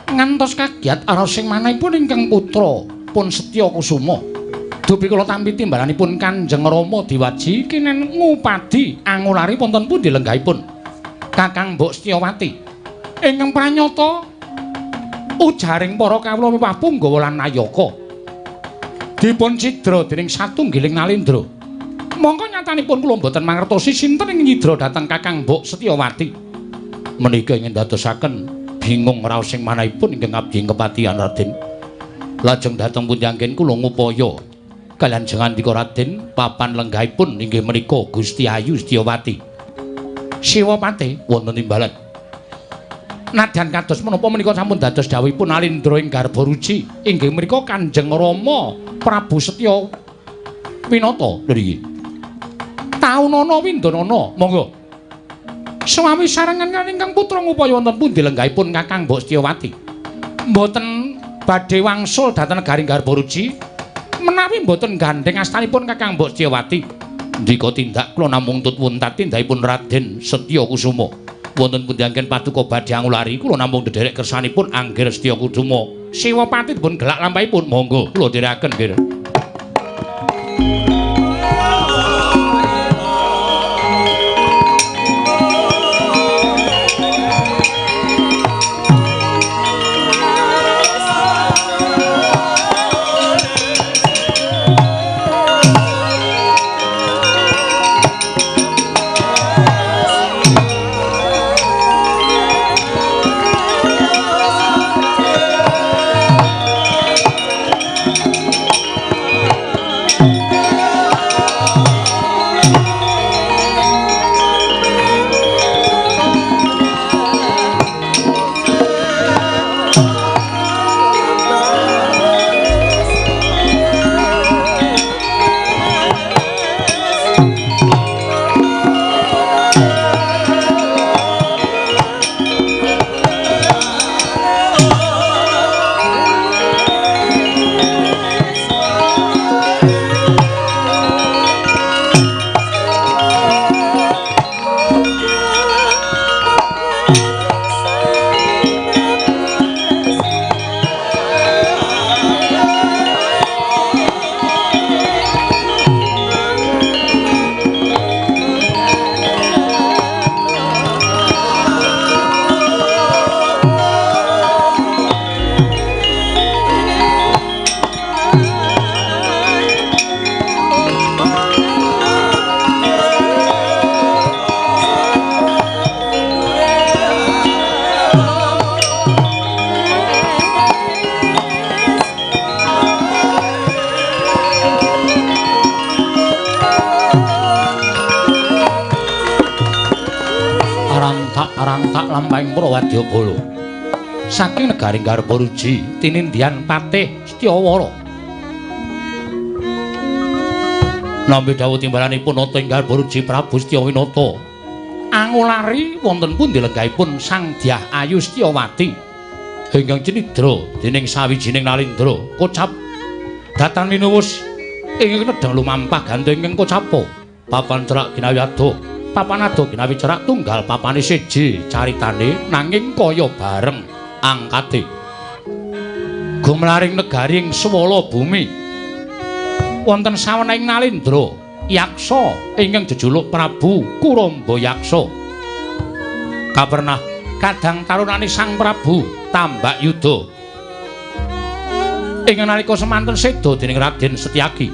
Ngantos kagiat raos ing manahipun ingkang putra pun Setya Kusuma. Dupi kula tampi timbalanipun Kanjeng Rama diwaji kinen ngupadi angulari wonten pundi lenggahipun Kakang Mbok Setyawati. Ingkang pranyata ujaring para kawula miwah punggawa lan nayaka dipun cidra dening satunggiling nalindra. Mongko nyatanipun kula mboten mangertosi sinten ing nyidra dhateng Kakang Mbok Setyawati. Menika ingin dadosaken bingung raos ing manahipun ingkang abdi ing kepatihan Raden. Lajeng dhateng pundi anggen kula ngupaya kaliyan jengandika Raden papan lenggahipun inggih menika Gusti Ayu Setyawati. Siwapati wonten timbalan. Nadyan kados menapa menika sampun dados dawuhipun Alindra ing Garbaruci inggih menika Kanjeng Rama Prabu Setya Winata. Lho iki. Taunana windanana, monggo. Suwawi sarengan kaliyan ingkang putra ngupaya wonten pundi lenggahipun Kakang Mbok Setyawati. Mboten badhe wangsul dhateng negari Garbaruci menawi mboten gandheng astanipun Kakang Mbok Setyawati. Ndika tindak kula namung tut wuntat tindakipun Raden Setya Kusuma. Wonten pundi anggen paduka badhe angulari kula namung ndederek kersanipun Anggir Setya Kusuma. Siwapati dipun gelak lampahipun, monggo kula dherekaken nggih. Prawadyabala saking negari Garbaruji tinindyan Patih Setyawara. Nampi dawuh timbalanipun nata ing Garbaruji Prabu Setyawinata angulari wonten pundi lenggahipun Sang Dyah Ayu Setyawati ingkang cinidra dening sawijining nalindra kocap datan winuwus ingkang nedhang lumampah gandeng ingkang kocapa papan cerak ginawi adoh papan adoh ginawi cerak tunggal papane siji caritane nanging kaya bareng angkate gumlaring negari ing swala bumi wonten sawenahing nalindra yaksa ingkang jejuluk Prabu Kuramba Yaksa. Kapernah kadang tarunane Sang Prabu Tambak Yuda ingkang nalika semanten seda dening Raden Setyaki.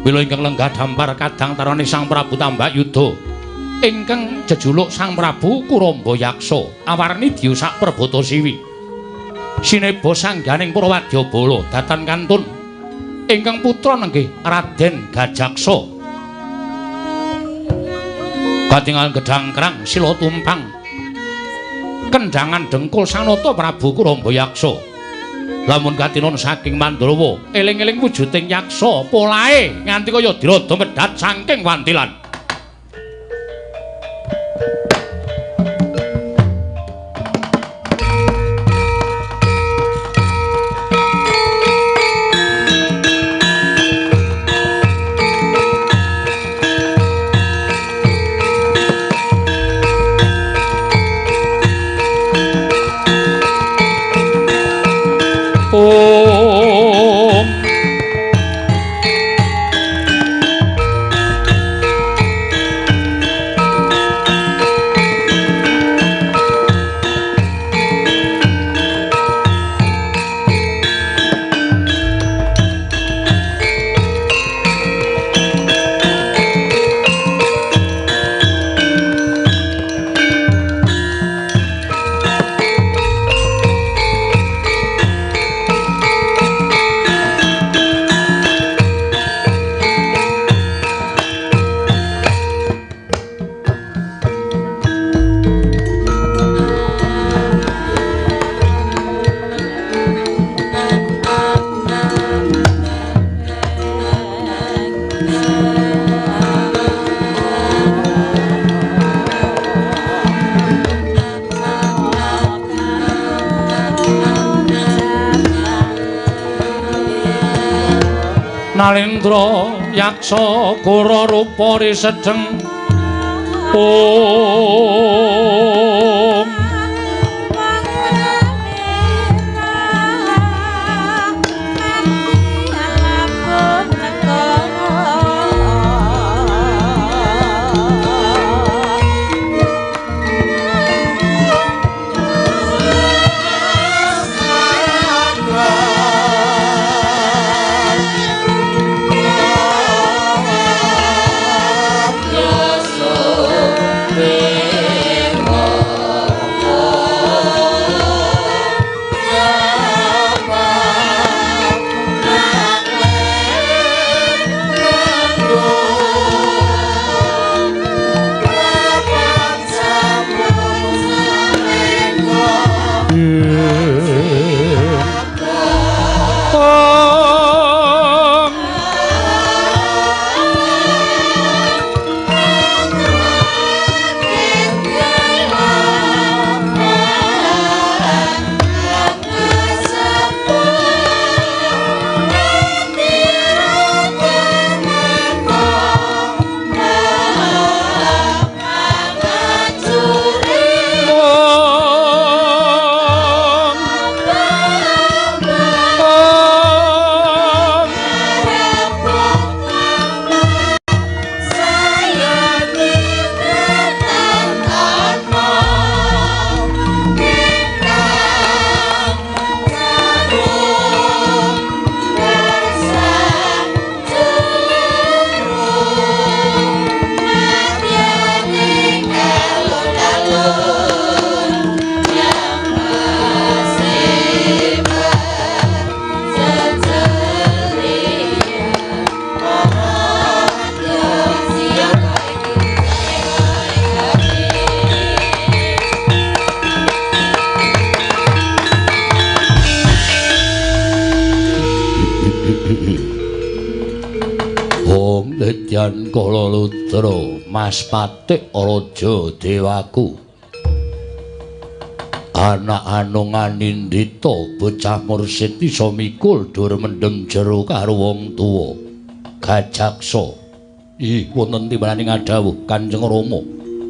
Mila ingkang lenggah dampar kadang tarunane Sang Prabu Tambak Yuda ingkang jejuluk Sang Prabu Kuramba Yaksa awarni diusak Perbata Siwi sineba sangganing para wadyabala datan kantun ingkang putra nenggih Raden Gajaksa. Katingal gedhang kerang sila tumpang kendhangan dengkul sanata Prabu Kuramba Yaksa. Lamun katinon saking Mandrawa eling-eling wujuding yaksa polahe nganti kaya dirada medhat saking wantilan. Om. Nalendra yaksa gora rupa risedeng. Om. Ledyan Kala Ludra Mas Patik Raja Dewaku. Anak anung anindita bocah mursid isa mikul dur mendem jero karo wong tuwa. Gajaksa. Ih, wonten timbalan ngadhawuh Kanjeng Rama.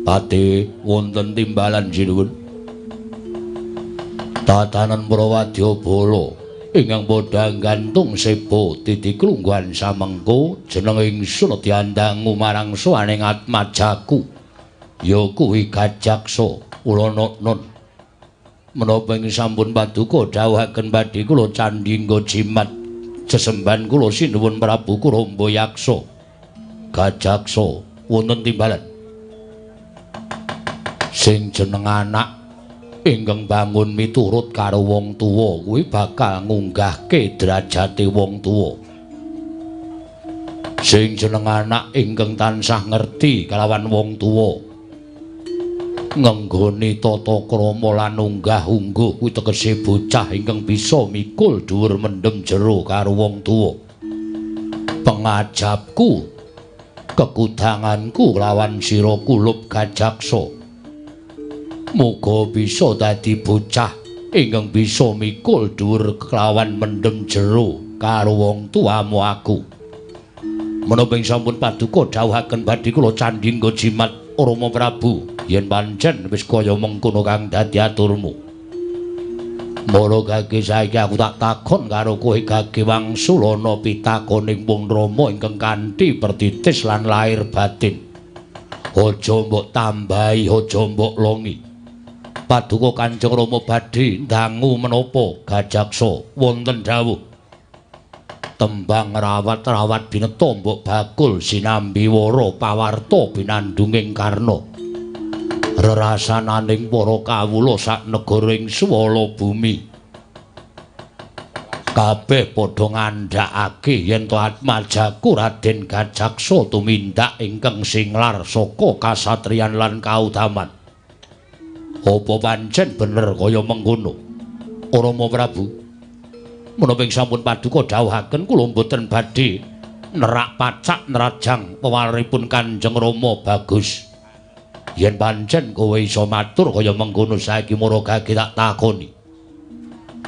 Pati wonten timbalan sinuwun. Tatanan Prawadyabala ingkang padha gantung seba titi klungguhan samengko jeneng ingsun diandangu marang sowaning atmajaku ya kuwi Gajaksa. Kula nun menapa ing sampun paduka dawuhaken badhe kula candhingga jimat sesembahan kula sinuwun Prabu Kuramba Yaksa. Gajaksa wonten timbalan. Sing jeneng anak ingkang bangun miturut karo wong tuwa kuwi bakal ngunggahke derajate wong tuwa. Sing jeneng anak ingkang tansah ngerti kalawan wong tuwa, ngenggoni tata krama lan unggah-ungguh kuwi tegese bocah ingkang bisa mikul dhuwur mendem jero karo wong tuwa. Pengajapku, kekudanganku lawan sira kulup Gajaksa. Muga bisa dadi bocah ingkang bisa mikul dhuwur kelawan mendem jero karo wong tuamu aku. Menapa ing sampun paduka dawuhaken badhe kula candhingga jimat Rama Prabu, yen pancen wis kaya mengkono kang dadi aturmu. Mara Gage saiki aku tak takon karo kowe Gage wangsulana pitakoning Wong Rama ingkang kanthi pertitis lan lahir batin. Aja mbok tambahi, aja mbok longi. Paduka Kanjeng Rama badhe ndangu menapa Gajaksa wonten dawuh. Tembang rawat-rawat bineta mbok bakul sinambi wara pawarta binandunging karna. Rerasananing para kawula sak negara ing swala bumi. Kabeh padha ngandhakake yen to atmajaku Raden Gajaksa tumindak ingkang singlar saka kasatriyan lan kautaman. Apa pancen bener kaya mengkono? Rama Prabu, menapa ing sampun paduka dawuhaken kula mboten badhe nerak pacak nerajang pewaripun Kanjeng Rama Bagus. Yen pancen kowe iso matur kaya mengkono saiki mara Gage tak takoni.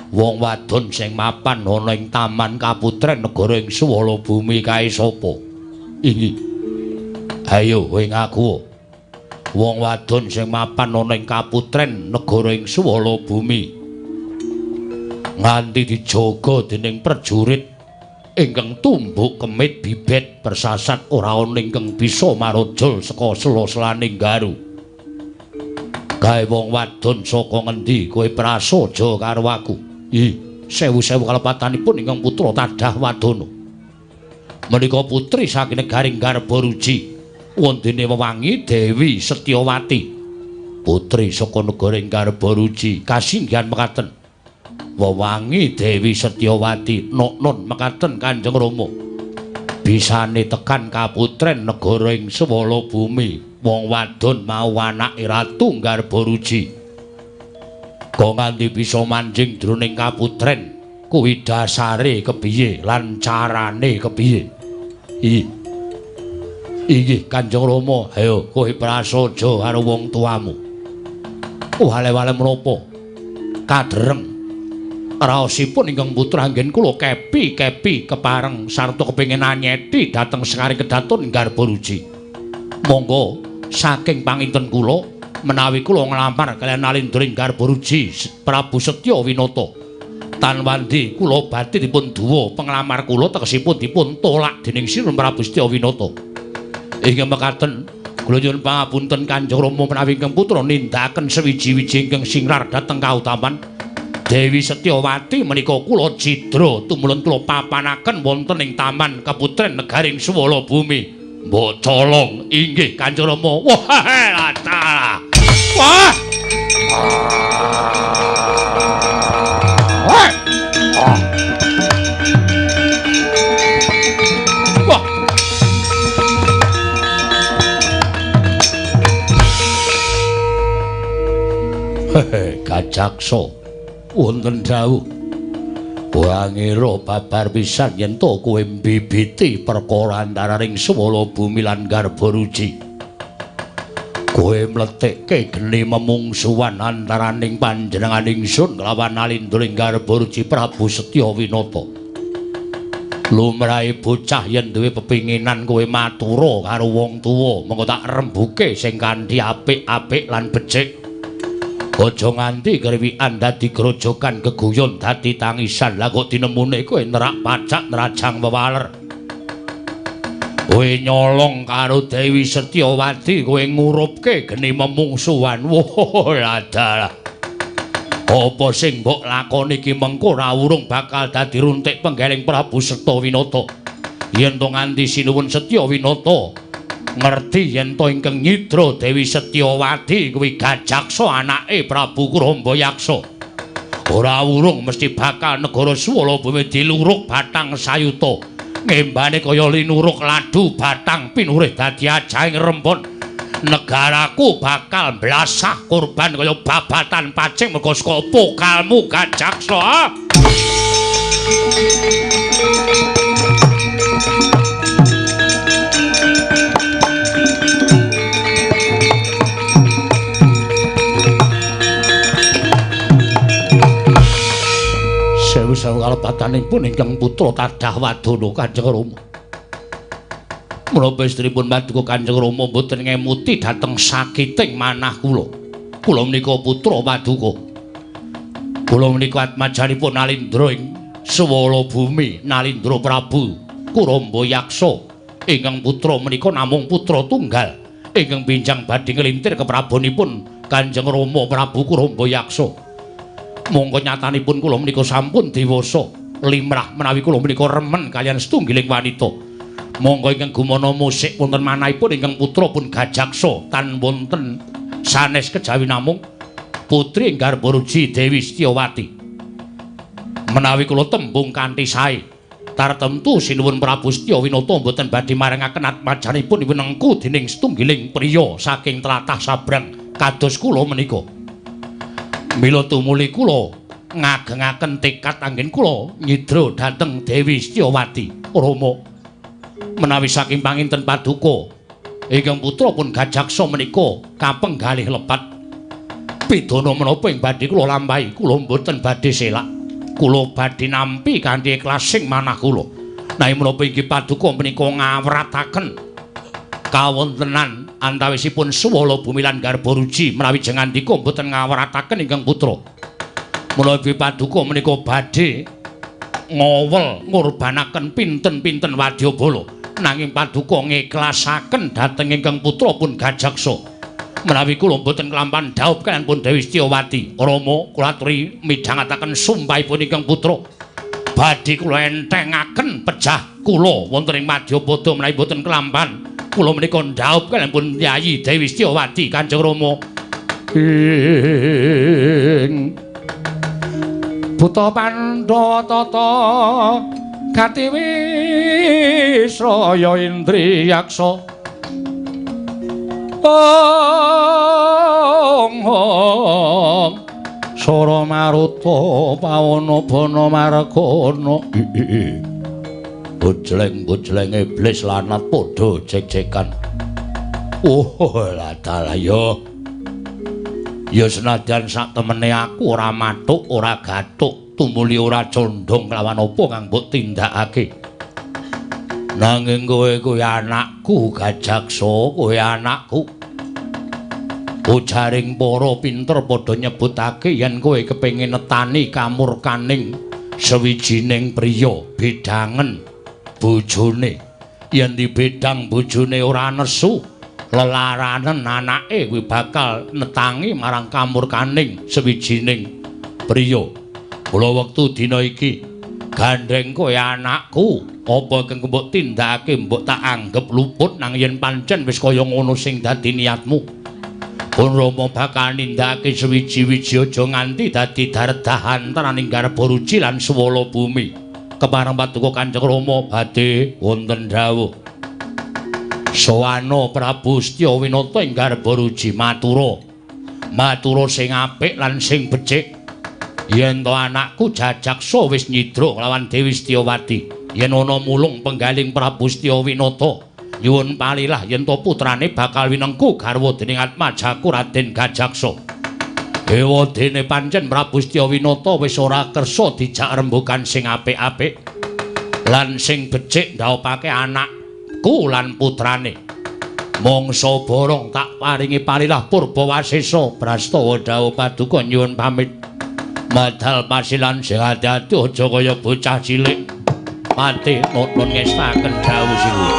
Wong wadon sing mapan ana ing taman kaputren negara ing swala bumi kae sapa? Inggih. Ayo kowe ngaku. Wong wadon sing mapan ana ing kaputren negara ing swala bumi nganti dijaga dening prajurit ingkang tumbuk kemit bibet bersasat ora ana ingkang bisa marojol saka sela-selaning garu. Kae wong wadon saka ngendi kowe prasaja karo aku? Ih, sewu-sewu kalepatanipun ingkang putra Tadah Wadana. Menika putri saking negaring Garbaruji, wondene wewangi Dewi Setyawati. Putri saka negaring Garbaruji kasinggihan mekaten. Wewangi Dewi Setyawati noknon mekaten Kanjeng Rama. Bisane tekan kaputren negara ing swala bumi, wong wadon mau anake Ratu Garbaruji. Kok nganti bisa manjing jroning kaputren kuwi dasare kepiye lan carane kepiye? Ih. Inggih Kanjeng Rama, ayo kowe prasaja karo wong tuamu. Wale-wale menapa? Kadereng raosipun ingkang putra anggen kula kepi-kepi kepareng sarta kepengin anyeti dhateng sekaring kedaton Garbaruji. Monggo saking panginten kula menawi kula nglamar kaliyan alindring Garbaruji Prabu Setya Winata. Tan wandi kula badhe dipun duwa penglamar kula tegesipun dipun tolak dening Sinun Prabu Setya Winata. Inggih mekaten kula nyuwun pangapunten Kanjeng Rama menawi ingkang putra nindakaken sewiji-wiji ingkang singlar dhateng kautaman Dewi Setyawati menika kula cidra tumulun kula papanaken wonten ing taman kaputren negaring swala bumi. Mbok colong inggih Kanjeng Rama. Wah, lata. Wah. Wah. Wah. Hehe, Gajaksa. Wonten dawuh. Wangira babar pisan yen to kowe mbibiti perkara antaraning swala bumi lan Garbaruji. Kowe mletikke geni memungsuhan antaraning panjenengan ingsun kelawan alindring Garbaruji Prabu Setya Winata. Lumrahe bocah yen duwe pepinginan kowe matura karo wong tuwa, mengko tak rembuke sing kanthi apik-apik lan becik. Aja nganti kriwikan dadi grojogan geguyon dadi tangisan. Lah kok tinemune kowe nerak pacak nerajang wewaler. Kowe nyolong karo Dewi Setyawati, kowe ngurupke geni memungsuhan. Wah, ladalah. Apa sing mbok lakoni iki mengko ora urung bakal dadi runtik penggeling Prabu Setya Winata. Yen to nganti Sinuwun Setya Winata ngerti yen to ingkang nyidra Dewi Setyawati kuwi Gajaksa anake Prabu Kurombayaksa, ora urung mesti bakal negara swala bumi diluruk batang sayuta, ngembane kaya linuruk ladu batang pinurih dadi ajahing rempon. Negaraku bakal blasah korban kaya babatan pacing mergo saka pokalmu Gajaksa. Sewu-sewu kalepatanipun ingkang putra Tadah Wadana Kanjeng Rama. Menapa estripun paduka Kanjeng Rama mboten ngemuti dhateng sakiting manah kula. Kula menika putra paduka. Kula menika atmajanipun Nalindra ing Swala Bumi, Nalindra Prabu Kuramba Yaksa ingkang putra menika namung putra tunggal ingkang benjang badhe nglintir keprabonipun Kanjeng Rama Prabu Kuramba Yaksa. Mongko nyatanipun kula menika sampun dewasa limrah menawi kula menika remen kaliyan setunggiling wanita. Monggo ingkang gumana musik wonten manahipun ingkang putra pun Gajaksa tan wonten sanes kejawi namung putri Garbaruji Dewi Setyawati. Menawi kula tembung kanthi sae, tartemtu sinuwun Prabu Setyawinata mboten badhe marengaken atmajanipun winengku dening setunggiling priya saking tlatah sabrang kados kula menika. Mila tumuli kula ngagengaken tekad anggen kula nyidra dhateng Dewi Setyawati. Rama, menawi saking panginten paduka ingkang putra pun Gajaksa menika kapenggalih lepat. Pidana menapa ing badhe kula lampahi, kula mboten badhe selak. Kula badhe nampi kanthi ikhlas sing manah kula. Nanging menapa inggih paduka menika ngawrataken kawontenan antawisipun Swala Bumi lan Garbaruji menawi jengandika mboten ngawrataken ingkang putra. Menawi paduka menika badhe ngowel ngurbanaken pinten-pinten wadyabala, nanging paduka ngiklasaken dhateng ingkang putra pun Gajaksa. Menawi kula mboten kelampahan dhaup kaliyan pun Dewi Setyawati, Rama kula aturi midhangetaken sumpahipun ingkang putra. Badhe kula entengaken pejah kula wonten ing madyapada menawi mboten kelampahan kula menika dhaup kaliyan pun Yayi Dewi Setyawati. Kanjeng Rama ing Buta Pandhawa tata gati wisraya indriyaksa. Ong ong Sora maruta pawana bana margana. Bojleng-bojleng iblis lanat padha jek-jekan. Oh lah dalah ya. Ya senadyan sak temene aku ora mathuk, ora gathuk, tumuli ora condhong kelawan apa kang mbok tindakake. Nanging kowe kuwi anakku Gajaksa, kowe anakku. Ujaring para pinter padha nyebutake yen kowe kepengin netani kamurkaning sawijining priya bedangen bojone. Yen dibedang bojone ora nesu, lelaranen anake kuwi bakal netangi marang kamurkaning sawijining priya. Kula wektu dina iki gandheng kowe anakku, apa kang mbok tindakake mbok tak anggep luput, nang yen pancen wis kaya ngono sing dadi niatmu. Pun Rama bakal nindakake sewiji-wiji aja nganti dadi dardah antaraning Garbaruji lan Swala Bumi. Kepareng paduka Kanjeng Rama badhe wonten dawuh. Sowana Prabu Setyawinata ing Garbaruji matura. Matura sing apik lan sing becik. Yen to anakku Jajaksa wis nyidra lawan Dewi Setyawati, yen ana mulung penggaling Prabu Setyawinata, nyuwun palilah yen to putrane bakal winengku garwa dening atmajaku Raden Gajaksa. Ewadene pancen Prabu Setyawinata wis ora kersa dijak rembugan sing apik-apik lan sing becik ndaopake anakku lan putrane. Mangsa borong tak paringi palilah Purbawasesa. Prastawa dawuh paduka nyuwun pamit. Madal pasilan sing ati-ati aja kaya bocah cilik. Pati nuwun ngestaken dawuh sinuwun.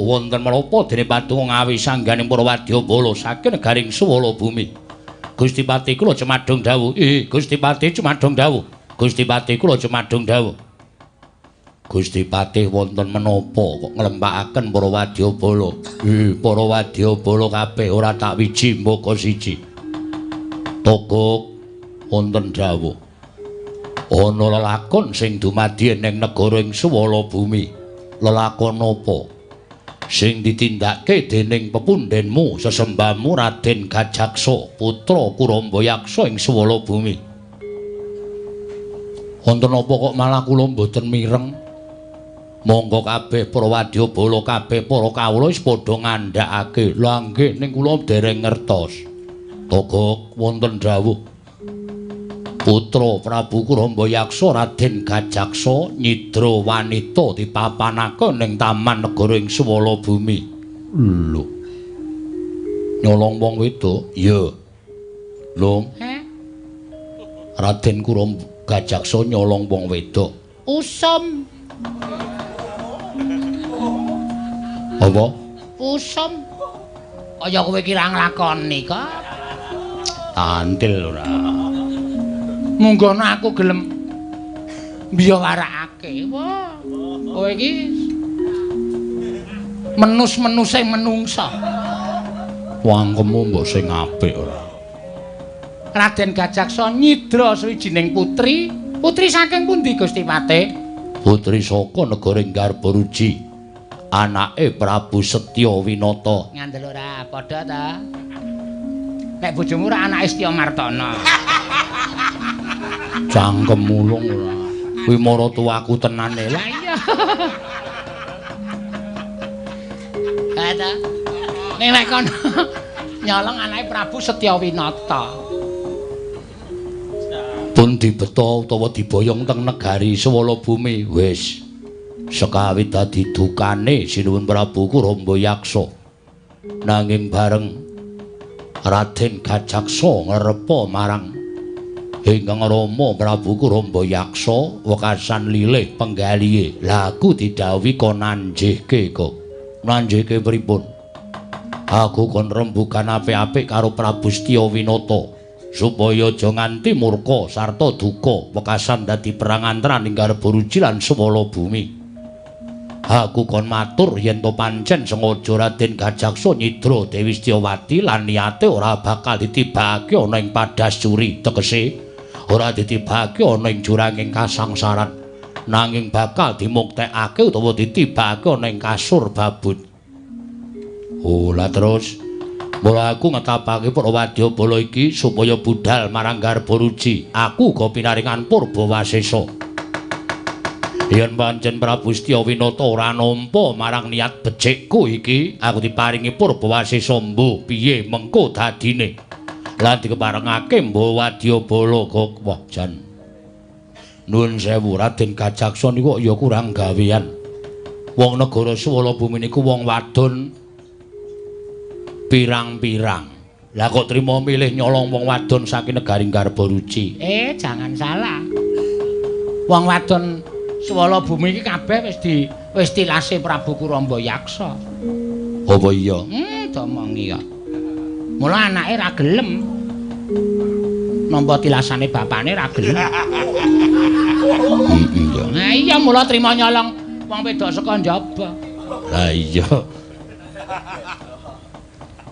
wonten menapa dene patunga ngawi sangganing para wadyabala saking negaring Suwala Bumi. Gusti Patih kula cemadhong dawuh. Gusti Patih cemadhong dawuh. Gusti Patih kula cemadhong dawuh. Gusti Patih wonten menapa kok nglempakaken para wadyabala? Para wadyabala kabeh ora tak wiji mbaka siji. Togok wonten dawuh. Ana lelakon sing dumadi ning negara ing Suwala Bumi. Lelakon apa? Sing ditindakake dening pepundhenmu sesembahmu Raden Gajaksa, putra Kurombayaksa ing Suwala Bumi. Wonten apa kok malah kula mboten mireng? Monggo kabeh para wadyabala kabeh para kawula wis padha ngandhakake. Lha nggih ning kula dereng ngertos. Togok wonten dawuh. Putra Prabu Kurombayaksa Raden Gajaksa nyidra wanita dipapanake ning taman negara ing Suwala Bumi. Lho. Nyolong wong wedok? Iya. Lho. Raden Gajaksa nyolong wong wedok. Usum. Apa? Usum. Kaya kowe iki ra nglakoni kok. Tantil ora. Munggono aku gelem mbiyawarakake. Wah, kowe iki menus-menuse menungsa. Wangkemmu mbok sing apik ora. Raden Gajaksa nyidra sawijining putri. Putri saking pundi Gusti Patih? Putri saka negara Garbaruji. Anake Prabu Setya Winata. Ngandel ora padha ta? Nek bojomu ora anake Setya Martana. Cangkem mulung ora. Kuwi maratuwaku tenane. Lah iya. Ha ta. Ning nek kono nyolong anake Prabu Setya Winata. Pun dibeta utawa diboyong teng negari Suwala Bumi. Wis. Sekawit dadi dukane Sinuwun Prabu Kurombayaksa. Nanging bareng Raden Gajaksa ngrepa marang ingkang rama Prabu Kurombayaksa wekasan lilih penggalihe. Lah aku didhawuhi kon nanjihke kok. Nanjihke pripun? Aku kon rembugan apik-apik karo Prabu Setya Winata supaya aja nganti murka sarta duka wekasan dadi perang antaraning Garbaruji lan Suwala Bumi. Aku kon matur yen to pancen sengaja Raden Gajaksa nyidra Dewi Setyawati lan niate ora bakal ditibake ana ing padas curi, tegese ora ditibake ana ing juranging kasangsaran, nanging bakal dimuktekake utawa ditibake ana ing kasur babut. Oh, lah terus mula aku ngetapake para wadyabala iki supaya budal marang Garbaruji. Aku uga pinaringan purba wasesa. Yen pancen Prabu Setya Winata ora nampa marang niat becikku iki, aku diparingi purba wasesa mbuh piye mengko dadine. Lan dikeparengake mbuh wadyabala kok. Wah jan. Nuwun sewu Raden Gajaksa niku ya kurang gawean. Wong negara Suwala Bumi niku wong wadon pirang-pirang. Lah kok trima milih nyolong wong wadon saking negari Garbaruji? Jangan salah. Wong wadon Suwala Bumi iki kabeh wis tilase Prabu Kurombayaksa. Apa iya? Domongi kok. Mula anake ra gelem. Nampa tilasane bapane ra gelem. Iya. Nah iya mula trima nyolong wong wedok saka njaba. Lah iya.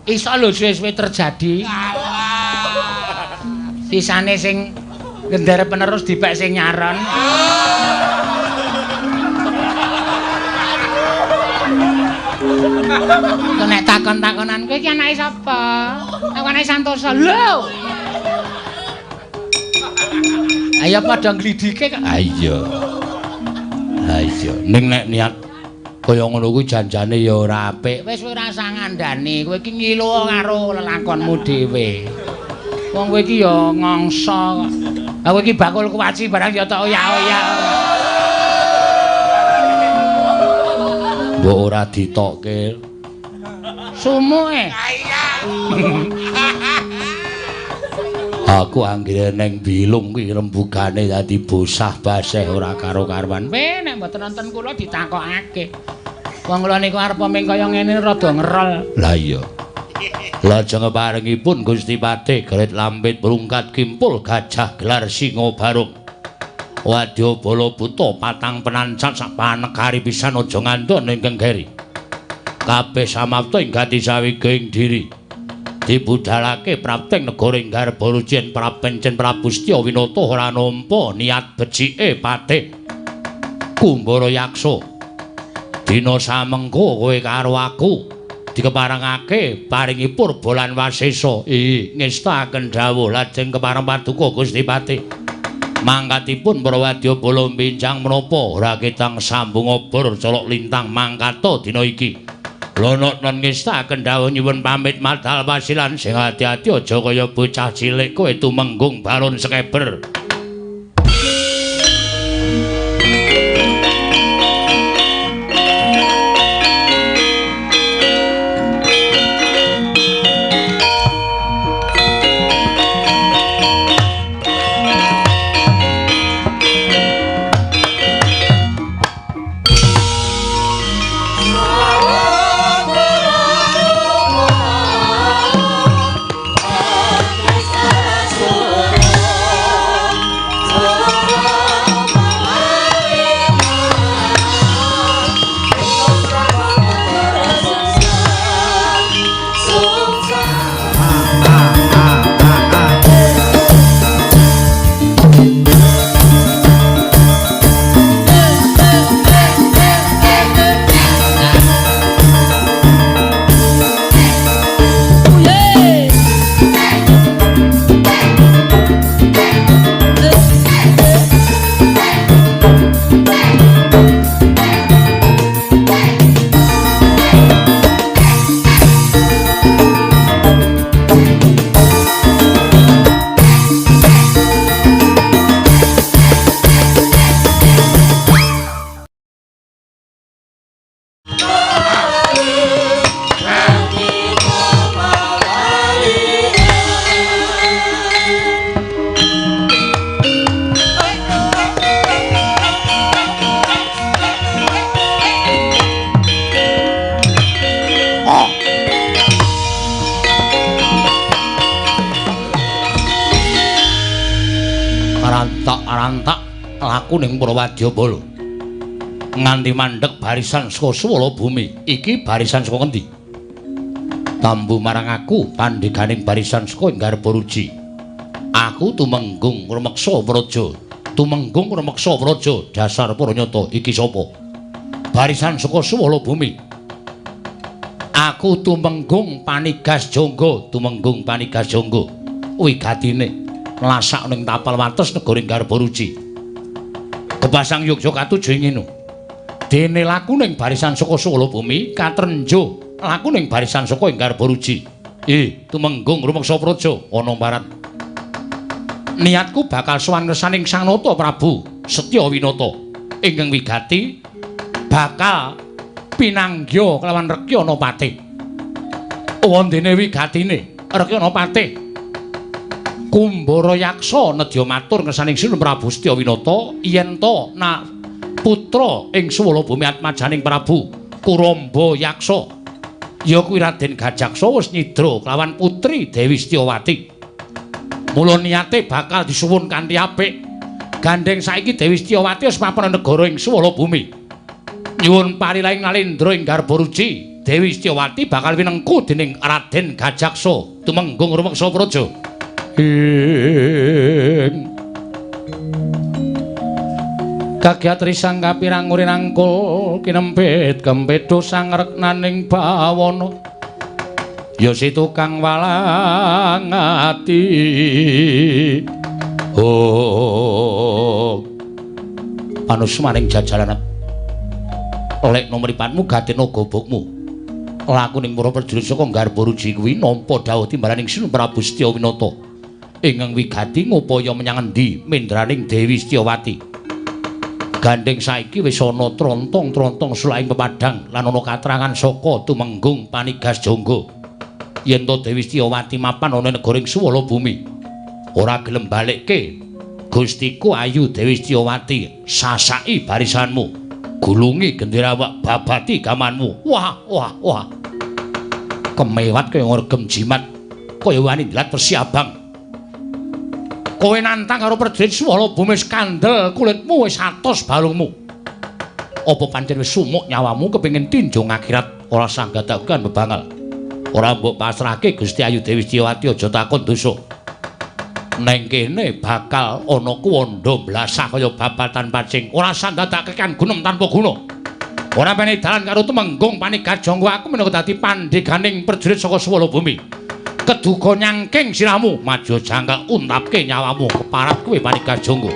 Iso lho suwe-suwe terjadi. Sisane sing gendera penerus dipek sing nyaron. Nek takon-takonan kowe iki anake sapa? Aku anake Santosa. Lho. Ayo padha nglidike kok. Ha iya. Ha iya. Ning nek niat kaya ngono kuwi janjane ya ora apik. Wis ora usah ngandani, kowe iki ngilu karo lelakonmu dhewe. Wong kowe iki ya ngongso kok. Lah kowe iki bakul kuwaci barang ya tok oyak-oyak. Mbok ora ditokke. Sumuke. Aku anggere neng bilung kuwi rembugane dadi bosah baseh ora karo-karuan. Weh nek mboten nonton kula ditakokake. Wong kula niku arep ming kaya ngene rada ngerol. Lah iya. Lajeng parengipun Gusti Patih Geret Lampit Brungkat Kimpul Gajah Gelar Singa Barung. Wadya bala buta patang penancat sak panekari pisan aja ngandon ingkang geri. Kabeh samapta ing gati sawiging diri. Dibudalake prapting negara ing Garbaruci yen prapencen Prabu Setya Winata ora nampa niat becike Patih Kumbara Yaksa. Dina samengko kowe karo aku dikeparengake paringi purba lan wasesa. Ngestakaken dawuh lajeng kepareng paduka Gusti Patih. Mangkatipun para wadyabala mbincang menapa ora ketang sambung obor colok lintang mangkata dina iki. Lana non ngestakaken dawuh nyuwun pamit madal wasilan sing ati-ati aja kaya bocah cilik kowe tumenggung Baron Sekeber. Rantak-rantak laku ning para wadyabala nganti mandheg barisan saka swala bumi. Iki barisan saka ngendi? Tambu marang aku pandheganing barisan saka ing Garbaruji. Aku tumenggung rumeksa praja. Tumenggung rumeksa praja dasar para nyata. Iki sapa? Barisan saka swala bumi. Aku tumenggung panigas jangga, tumenggung panigas jangga. Wigatine nglasak ning tapal wates negara ing Garbaruji. Kepasang yogya katuju ing ngene. Dene laku ning barisan saka swala bumi katrenjo laku ning barisan saka ing Garbaruji. Tumenggung rumeksa praja ana paran. Niatku bakal sowan ngersaning Sang Nata Prabu Setya Winata ingkang wigati bakal pinanggya kelawan Rekyana Patih. Wondene wigatine Rekyana Patih Kumbara Yaksa nedya matur ngersaning Sinun Prabu Setya Winata yen to na putra ing swala bumi atmajaning Prabu Kuramba Yaksa ya kuwi Raden Gajaksa wis nyidra kelawan putri Dewi Setyawati. Mula niate bakal disuwun kanthi apik. Gandeng saiki Dewi Setyawati wis mapan negara ing swala bumi. Nyuwun parilaing nalendra ing Garbaruji, Dewi Setyawati bakal winengku dening Raden Gajaksa tumenggung rumeksa praja. Kagiat risang kapirang urinangkul kinempit kempedho sang reknaning bawana ya si tukang walang ati. Oh panusmaning jajaran oleh nomripatmu gatena gobokmu laku ning para prajurit saka Garbaruji kuwi nampa dawuh timbalaning Sinun Prabu Setya Winata ingkang wigati ngupaya menyang endi mendraning Dewi Setyawati. Gandeng saiki wis ana trontong-trontong sulaing pepadang lan ana katrangan saka tumenggung panigas jangga yen to Dewi Setyawati mapan ana negara ing swala bumi ora gelem balikke Gustiku ayu Dewi Setyawati sasaki barisanmu. Gulungi gendera awak babati gamanmu. Wah, wah, wah. Kemewat kaya ngregem jimat, kaya wani ndlat wesi abang. Kowe nantang karo prajurit Swala Bumi wis kandel kulitmu wis atos balungmu. Apa pancen wis sumuk nyawamu kepengin tinjung akhirat ora sanggadakan bebangal. Ora mbok pasrahke Gusti Ayu Dewi Setyawati aja takon dosa. Neng kene bakal ana kuwanda blasah kaya babatan pacing. Ora sandadakekan gunem tanpa guna. Ora pene dalan karo Tumenggung Panigajangga aku minangka dadi pandheganing prajurit saka Swala Bumi. Keduga nyangking sirahmu, maju jangkak untapke nyawamu keparat kowe Panigajangga.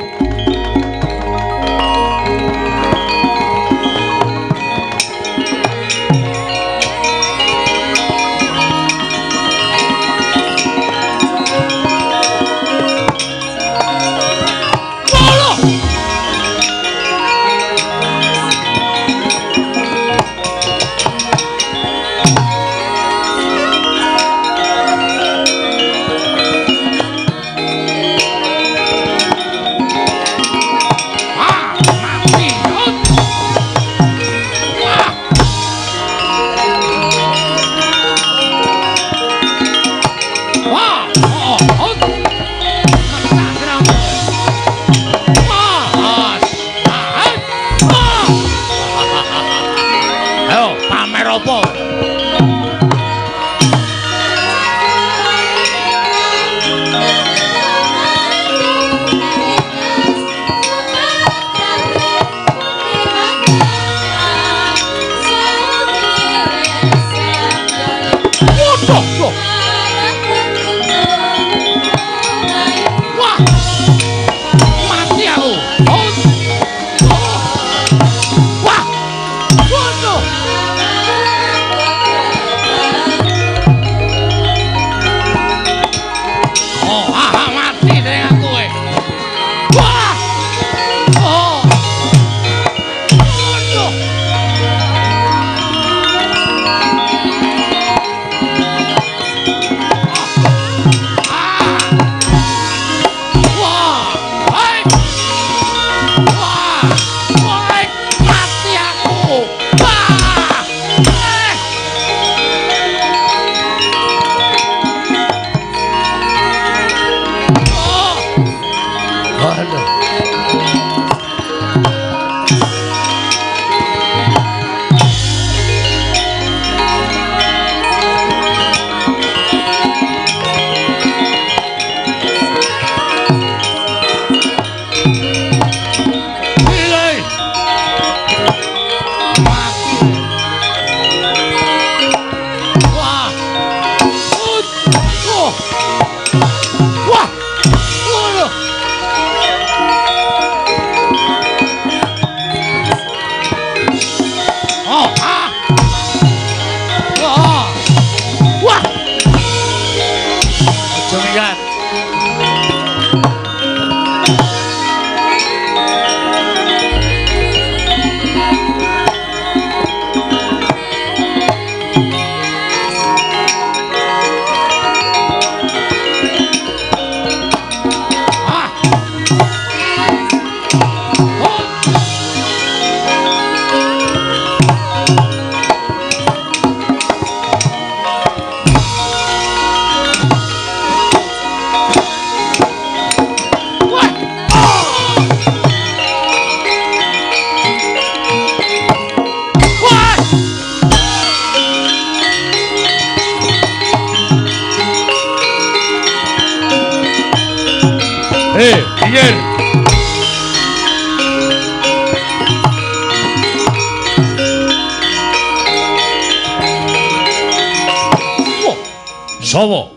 Sawa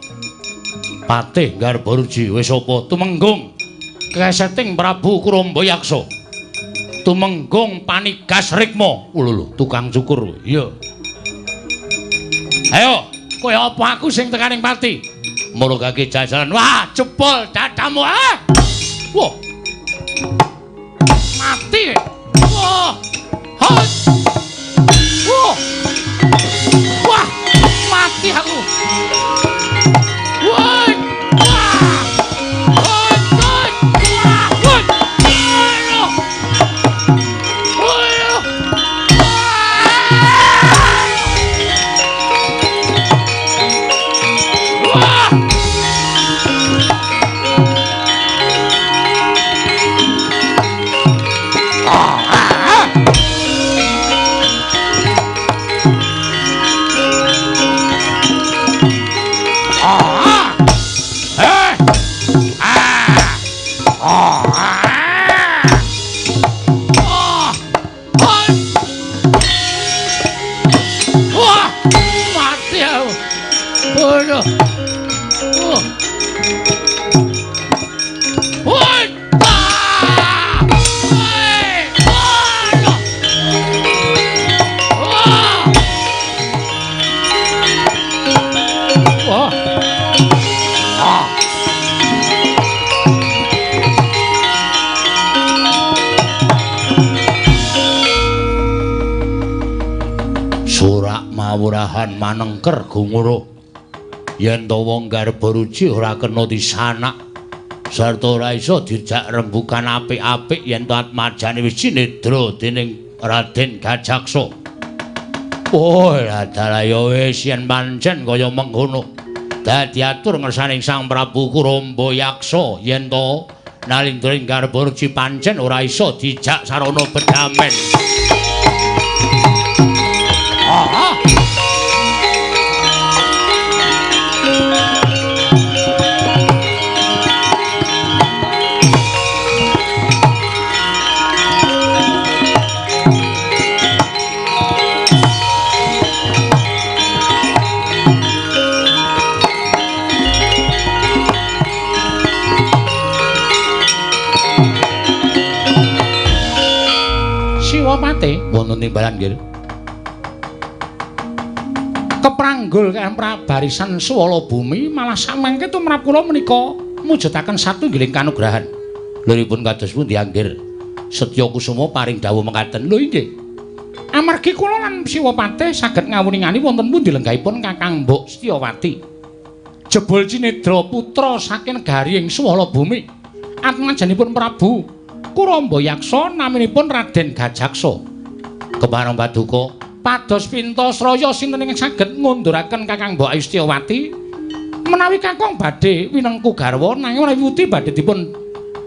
Patih Garbaruji wis apa Tumenggung keseting Prabu Kurombayaksa Tumenggung Panigas Rikma. Lho tukang cukur. Iya. Ayo, kowe apa aku sing tekaning pati? Murugake jajaran. Wah, jebol dadamu. Ah. Wah. Mati. Wah. Hot. Wah. Wah, mati aku. Wah. Wah. Hot. Wah. Wah. Aduh. Waduh. Oh. Woi. Wah. Ah. Surak mawurahan manengker gumuruh. Yen to wong Garbaruci ora kena disanak sarta ora iso dijak rembukan apik-apik yen to atmajane wis cinedra dening Raden Gajaksa. Oh, dalah ya wis yen pancen kaya mengkono. Dadi atur ngersaning Sang Prabu Kuramba Yaksa yen to Nalindra ing Garbaruci pancen ora iso dijak sarana bedamen. Ah. Siwapate wonten timbalan nggih. Kepranggul kaliyan barisan swala bumi malah samangke tumrap kula menika mujudaken satunggiling kanugrahan. Liripun kados pundi anggir Setya Kusuma paring dawuh mekaten. Lho inggih. Amargi kula lan Siwapate saged ngawuningani wonten pundi lenggahipun Kakang Mbok Setyawati. Jebul Cinedra putra saking negari ing swala bumi. Atmajanipun Prabu Kuramba Yaksa naminipun Raden Gajaksa. Kepareng paduka pados Pintasraya sinten ingkang saged ngunduraken Kakang Mbok Ayu Setyawati menawi kakung badhe winengku garwa nanging menawi wuti badhe dipun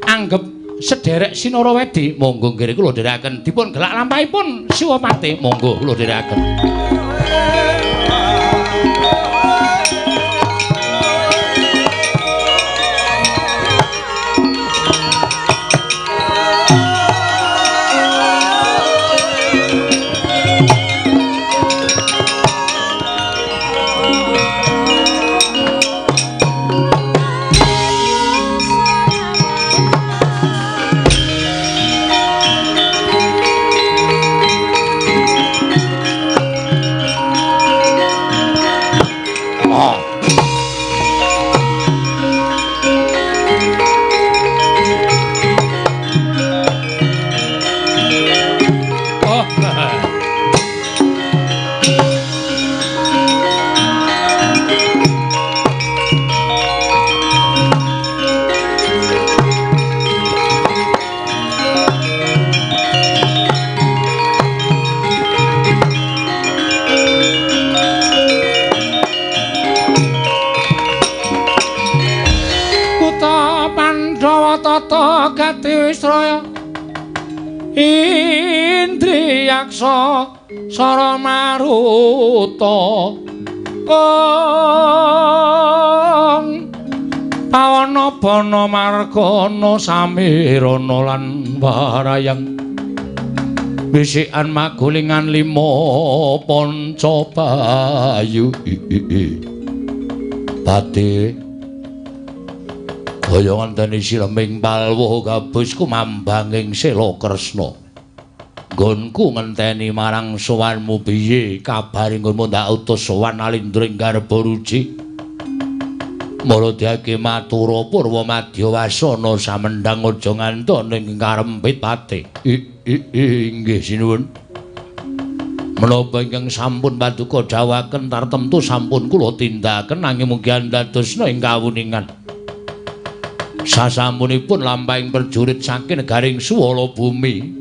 anggep sederek Sinara Wedi. Monggo nggih kula dherekaken dipun gelak lampahipun Siwapate. Monggo kula dherekaken. Indriyaksa Sara Maruta Kong Pawana Bana Margana Samirana lan Warayang Wisikan magulingan lima panca bayu Pati kaya ngenteni sileming palwa gabus kumambanging sela kresna. Nggonku ngenteni marang sowanmu piye kabare nggonmu ndak utus sowan Nalindra ing Garbaruci. Maradiake matura purwa madya wasana samendhang aja nganton ing karempit pati. Inggih sinuwun. Menapa ingkang sampun paduka dawuhaken tartemtu sampun kula tindakaken nanging mugi andadosna ing kawuningan. Sasampunipun lampahing prajurit saking negaring Suwala Bumi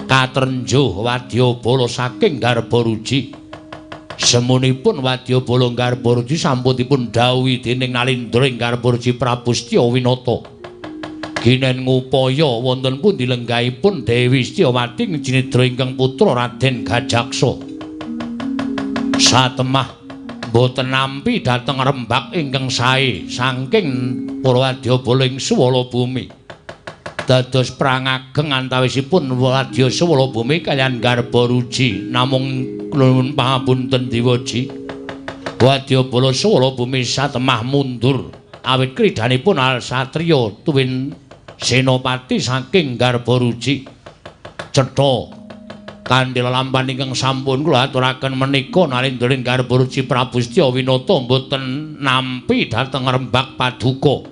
katrenjuh wadyabala saking Garbaruci. Semunipun wadyabala Garbaruci sampun dipun dhawuhi dening Nalindra ing Garbaruci Prabu Setyawinata. Ginen ngupaya wonten pundi lenggahipun Dewi Setyawati Cinedra ingkang putra Raden Gajaksa. Satemah boten nampi dhateng rembak ingkang sae saking para wadyabala ing Suwala Bumi. Dados perang ageng antawisipun wadya Suwala Bumi kaliyan Garbaruci. Namung nuwun pangapunten Dewaji. Wadyabala Sawala bumi satemah mundur awit kridhanipun Al Satriya tuwin senopati saking Garbaruji. Cetha kanthi lelampahan ingkang sampun kula aturaken menika nalindra ing Garbaruji Prabu Setya Winata mboten nampi dhateng rembak paduka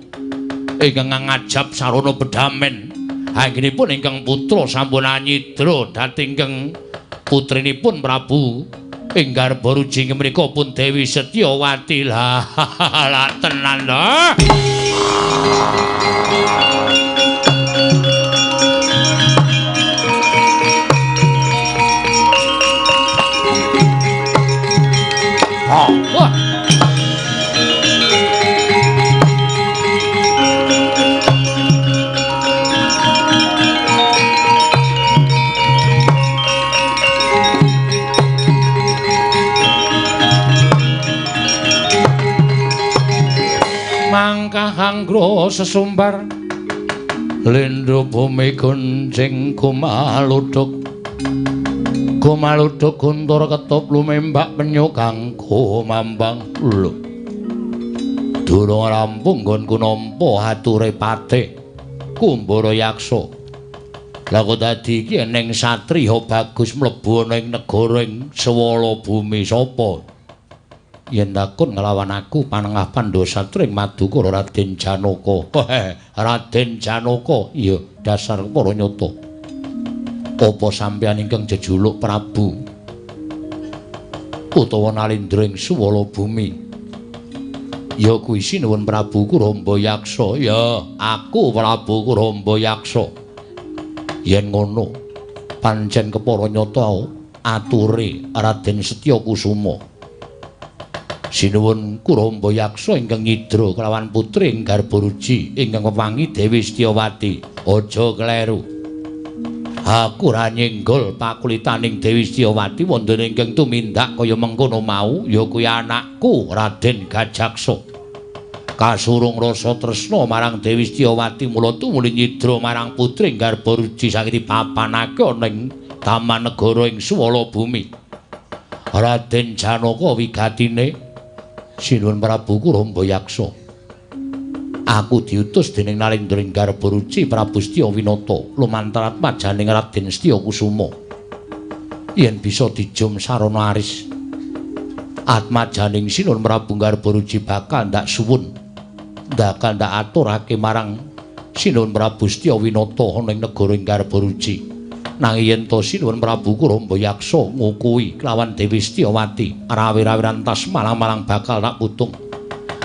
ingkang ngajab sarana bedamen. Anggenipun ingkang putra sampun anyidra dhateng ingkang putrinipun Prabu ing Garbaruji inggih menika pun Dewi Setyawati. Lah lah tenan lho. Wah. Mangkah anggra sesumbar lindhu bumi goncing kumaluduk kumaluduk guntur ketup lumembak penyu kang kumambang. Lho durung rampung nggonku nampa ature patih Kumbara Yaksa. Lah kok dadi iki eneng satriya bagus mlebu ana ing negara ing Sawala bumi sapa? Yen takon nglawan aku panengah Pandhawa Satring Madukara Raden Janaka. Raden Janaka, iya dasar para nyata. Apa sampeyan ingkang jejuluk Prabu utawa nalindra ing Suwala bumi? Ya kuwi sinuwun Prabu Kuramba Yaksa. Ya, aku Prabu Kuramba Yaksa. Yen ngono, pancen kepara nyata ature Raden Setya Kusuma. Sinuwun Kuramba Yaksa ingkang nyidra kelawan putri ing Garbaruji ingkang wewangi Dewi Setyawati. Aja kleru. Aku ora nyenggol pakulitaning Dewi Setyawati wonten ingkang tumindak kaya mengkono mau ya kuwi anakku Raden Gajaksa. Kasurung rasa tresna marang Dewi Setyawati mula tumuli nyidra marang putri ing Garbaruji saking dipapanake ana ing Taman Negara ing Suwala Bumi. Raden Janaka wigatine Sinuwun Prabu Kuramba Yaksa. Aku diutus dening Nalindra ing Garbaruji Prabu Setya Winata lumantar atmajaning Raden Setya Kusuma. Yen bisa dijum sarana aris atmajaning Sinuwun Prabu Garbaruji bakal ndak suwun, bakal ndak aturake marang Sinuwun Prabu Setya Winata ana ing negara ing Garbaruji. Nanging yen to Sinuwun Prabu Kuramba Yaksa ngukuhi kelawan Dewi Setyawati rawi-rawiran tas malang-malang bakal tak putung.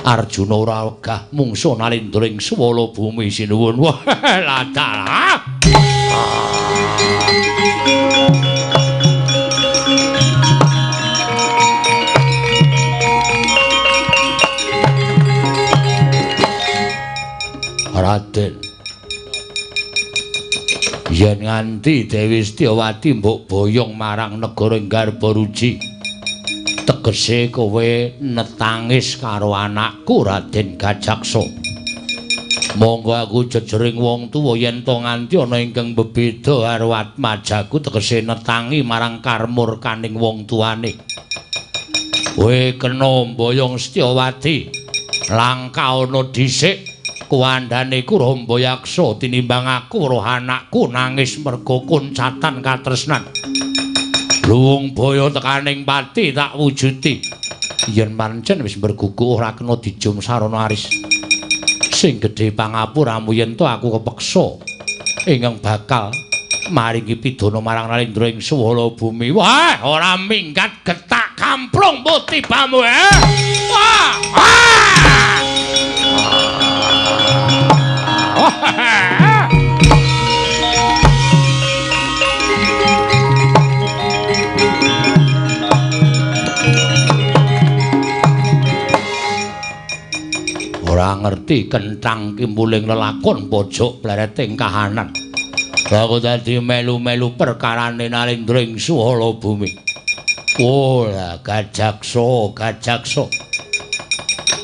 Arjuna ora wegah mungsuh nalindra ing Suwala bumi sinuwun. Wah, ladalah. Raden, yen nganti Dewi Setyawati mbok boyong marang negara Garbaruji, tegese kowe netangis karo anakku Raden Gajaksa. Monggo aku jejering wong tuwa yen to nganti ana ingkang bebeda karo atmajaku, tegese netangi marang karmurkaning wong tuane. Kowe kena mboyong Setyawati, langka ana dhisik kuwandane Kuramba Yaksa tinimbang aku weruh anakku nangis merga kuncatan katresnan. Luwung boyo tekaning pati tak wujudi. Yen pancen wis mergugu ora kena dijum sarana aris. Sing gedhe pangapuramu yen to aku kepeksa ingkang bakal maringi pidana marang Nalindra ing Suwala bumi. Wah, ora minggat getak kamplung tibamu. Wah! Ora ngerti kenthang kimpuling lelakon pojok plereting kahanan. Aku dadi melu-melu perkarane Nalindra ing Suwala bumi. Oh, Gajaksa, Gajaksa.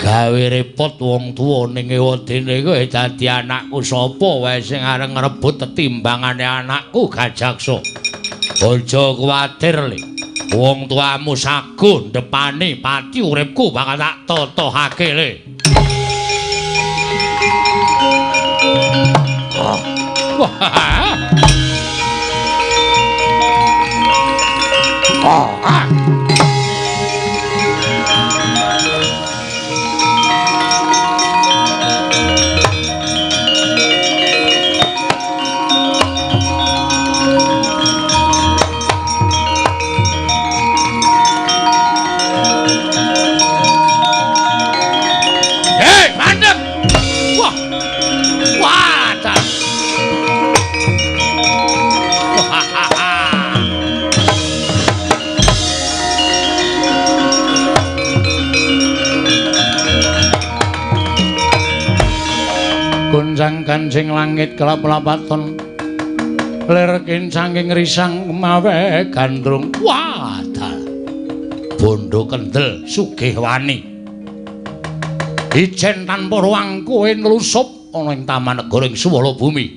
Gawe repot wong tuwa ning ewadene kowe dadi anakku sapa wae sing arep ngrebut tetimbangane anakku Gajaksa. Aja kuwatir le. Wong tuamu saguh ndepani pati uripku bakal tak totohake le. Wah. Ah. Gonjang kanjing langit kelap-lapaton lir kincanging risang mawe gandrung. Wadah. Bondo kendel sugih wani. Ijen tanpa ruang kowe nlusup ana ing taman negara ing Suwala Bumi.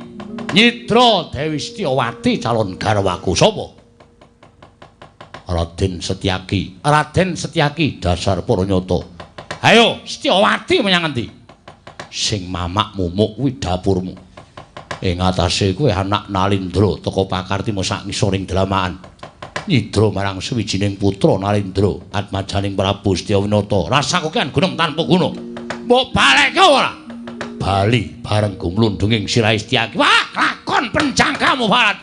Nyidra Dewi Setyawati calon garwaku sapa? Raden Setyaki. Raden Setyaki dasar para nyata. Ayo Setyawati menyang endi? Sing mamak mumuk kuwi dapurmu. Ing atase kuwi anak Nalindra teka pakartimo sak ngisoring dlamaan. Nyidra marang suwijining putra Nalindra atmajaning Prabu Setyawinata. Rasaku kan gunung tanpa guna. Mbok balekke ora? Bali bareng gumlundunging sirahe Setyaki. Wah, lakon penjangkamu Barat.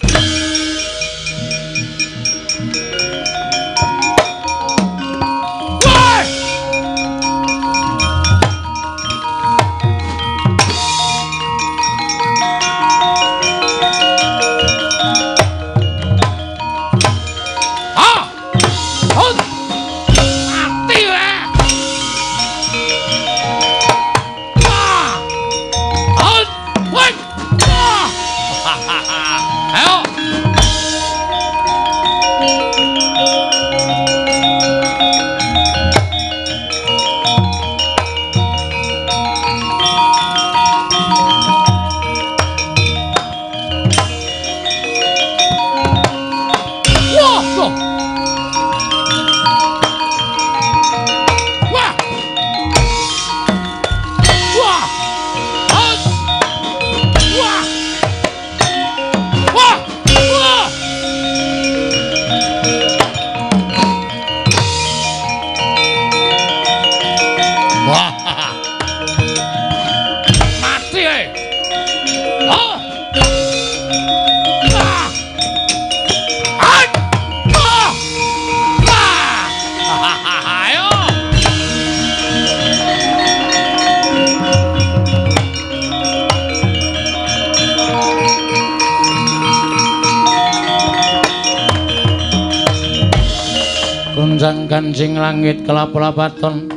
Gonjang kanjing langit kelap-lapaton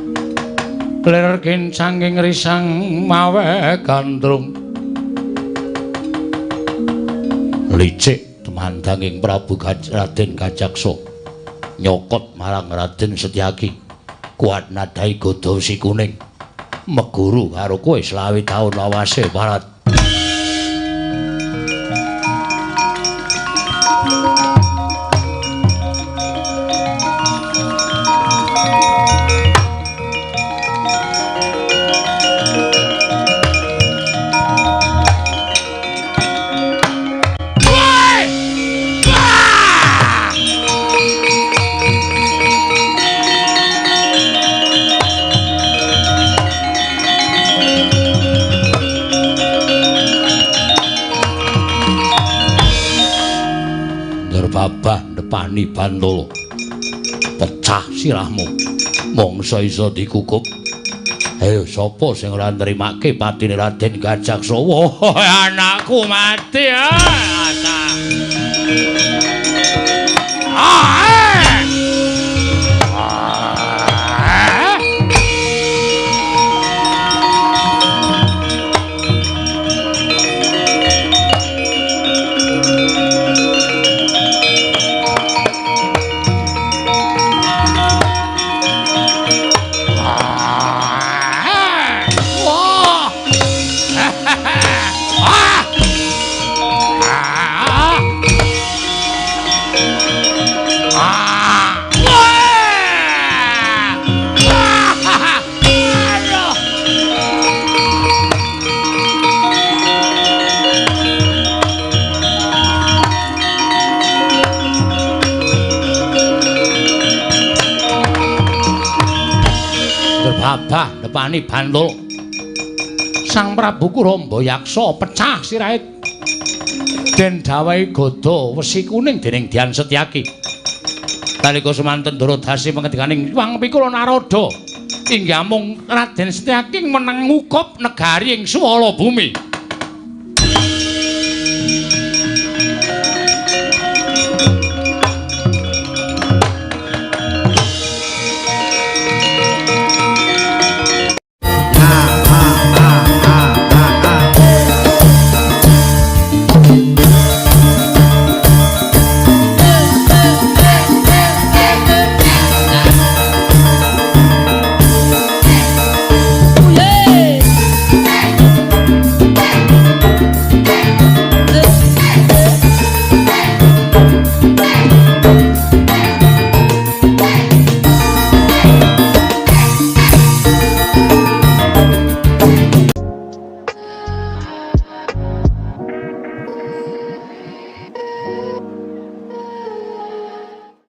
lir kincanging risang mawe gandrung. Licik tumandanging Prabu Raden Gajaksa nyokot marang Raden Setyaki kuat nadai godha wesi kuning meguru karo kowe 25 taun lawase Barat. Babah ndepani Bantala pecah sirahmu mongso iso dikukup. Ayo sapa sing ora nrimake patine Raden Gajaksa? Wah, anakku mati. Ah! Babah nepani Bantul. Sang Prabu Kuramba Yaksa pecah sirahe den dawahi gada wesi kuning dening Dian Setyaki. Nalika semanten Duradasi pengendikaning Hyang Pikula Narada inggih amung Raden Setyaki meneng ngukup negari ing swala bumi.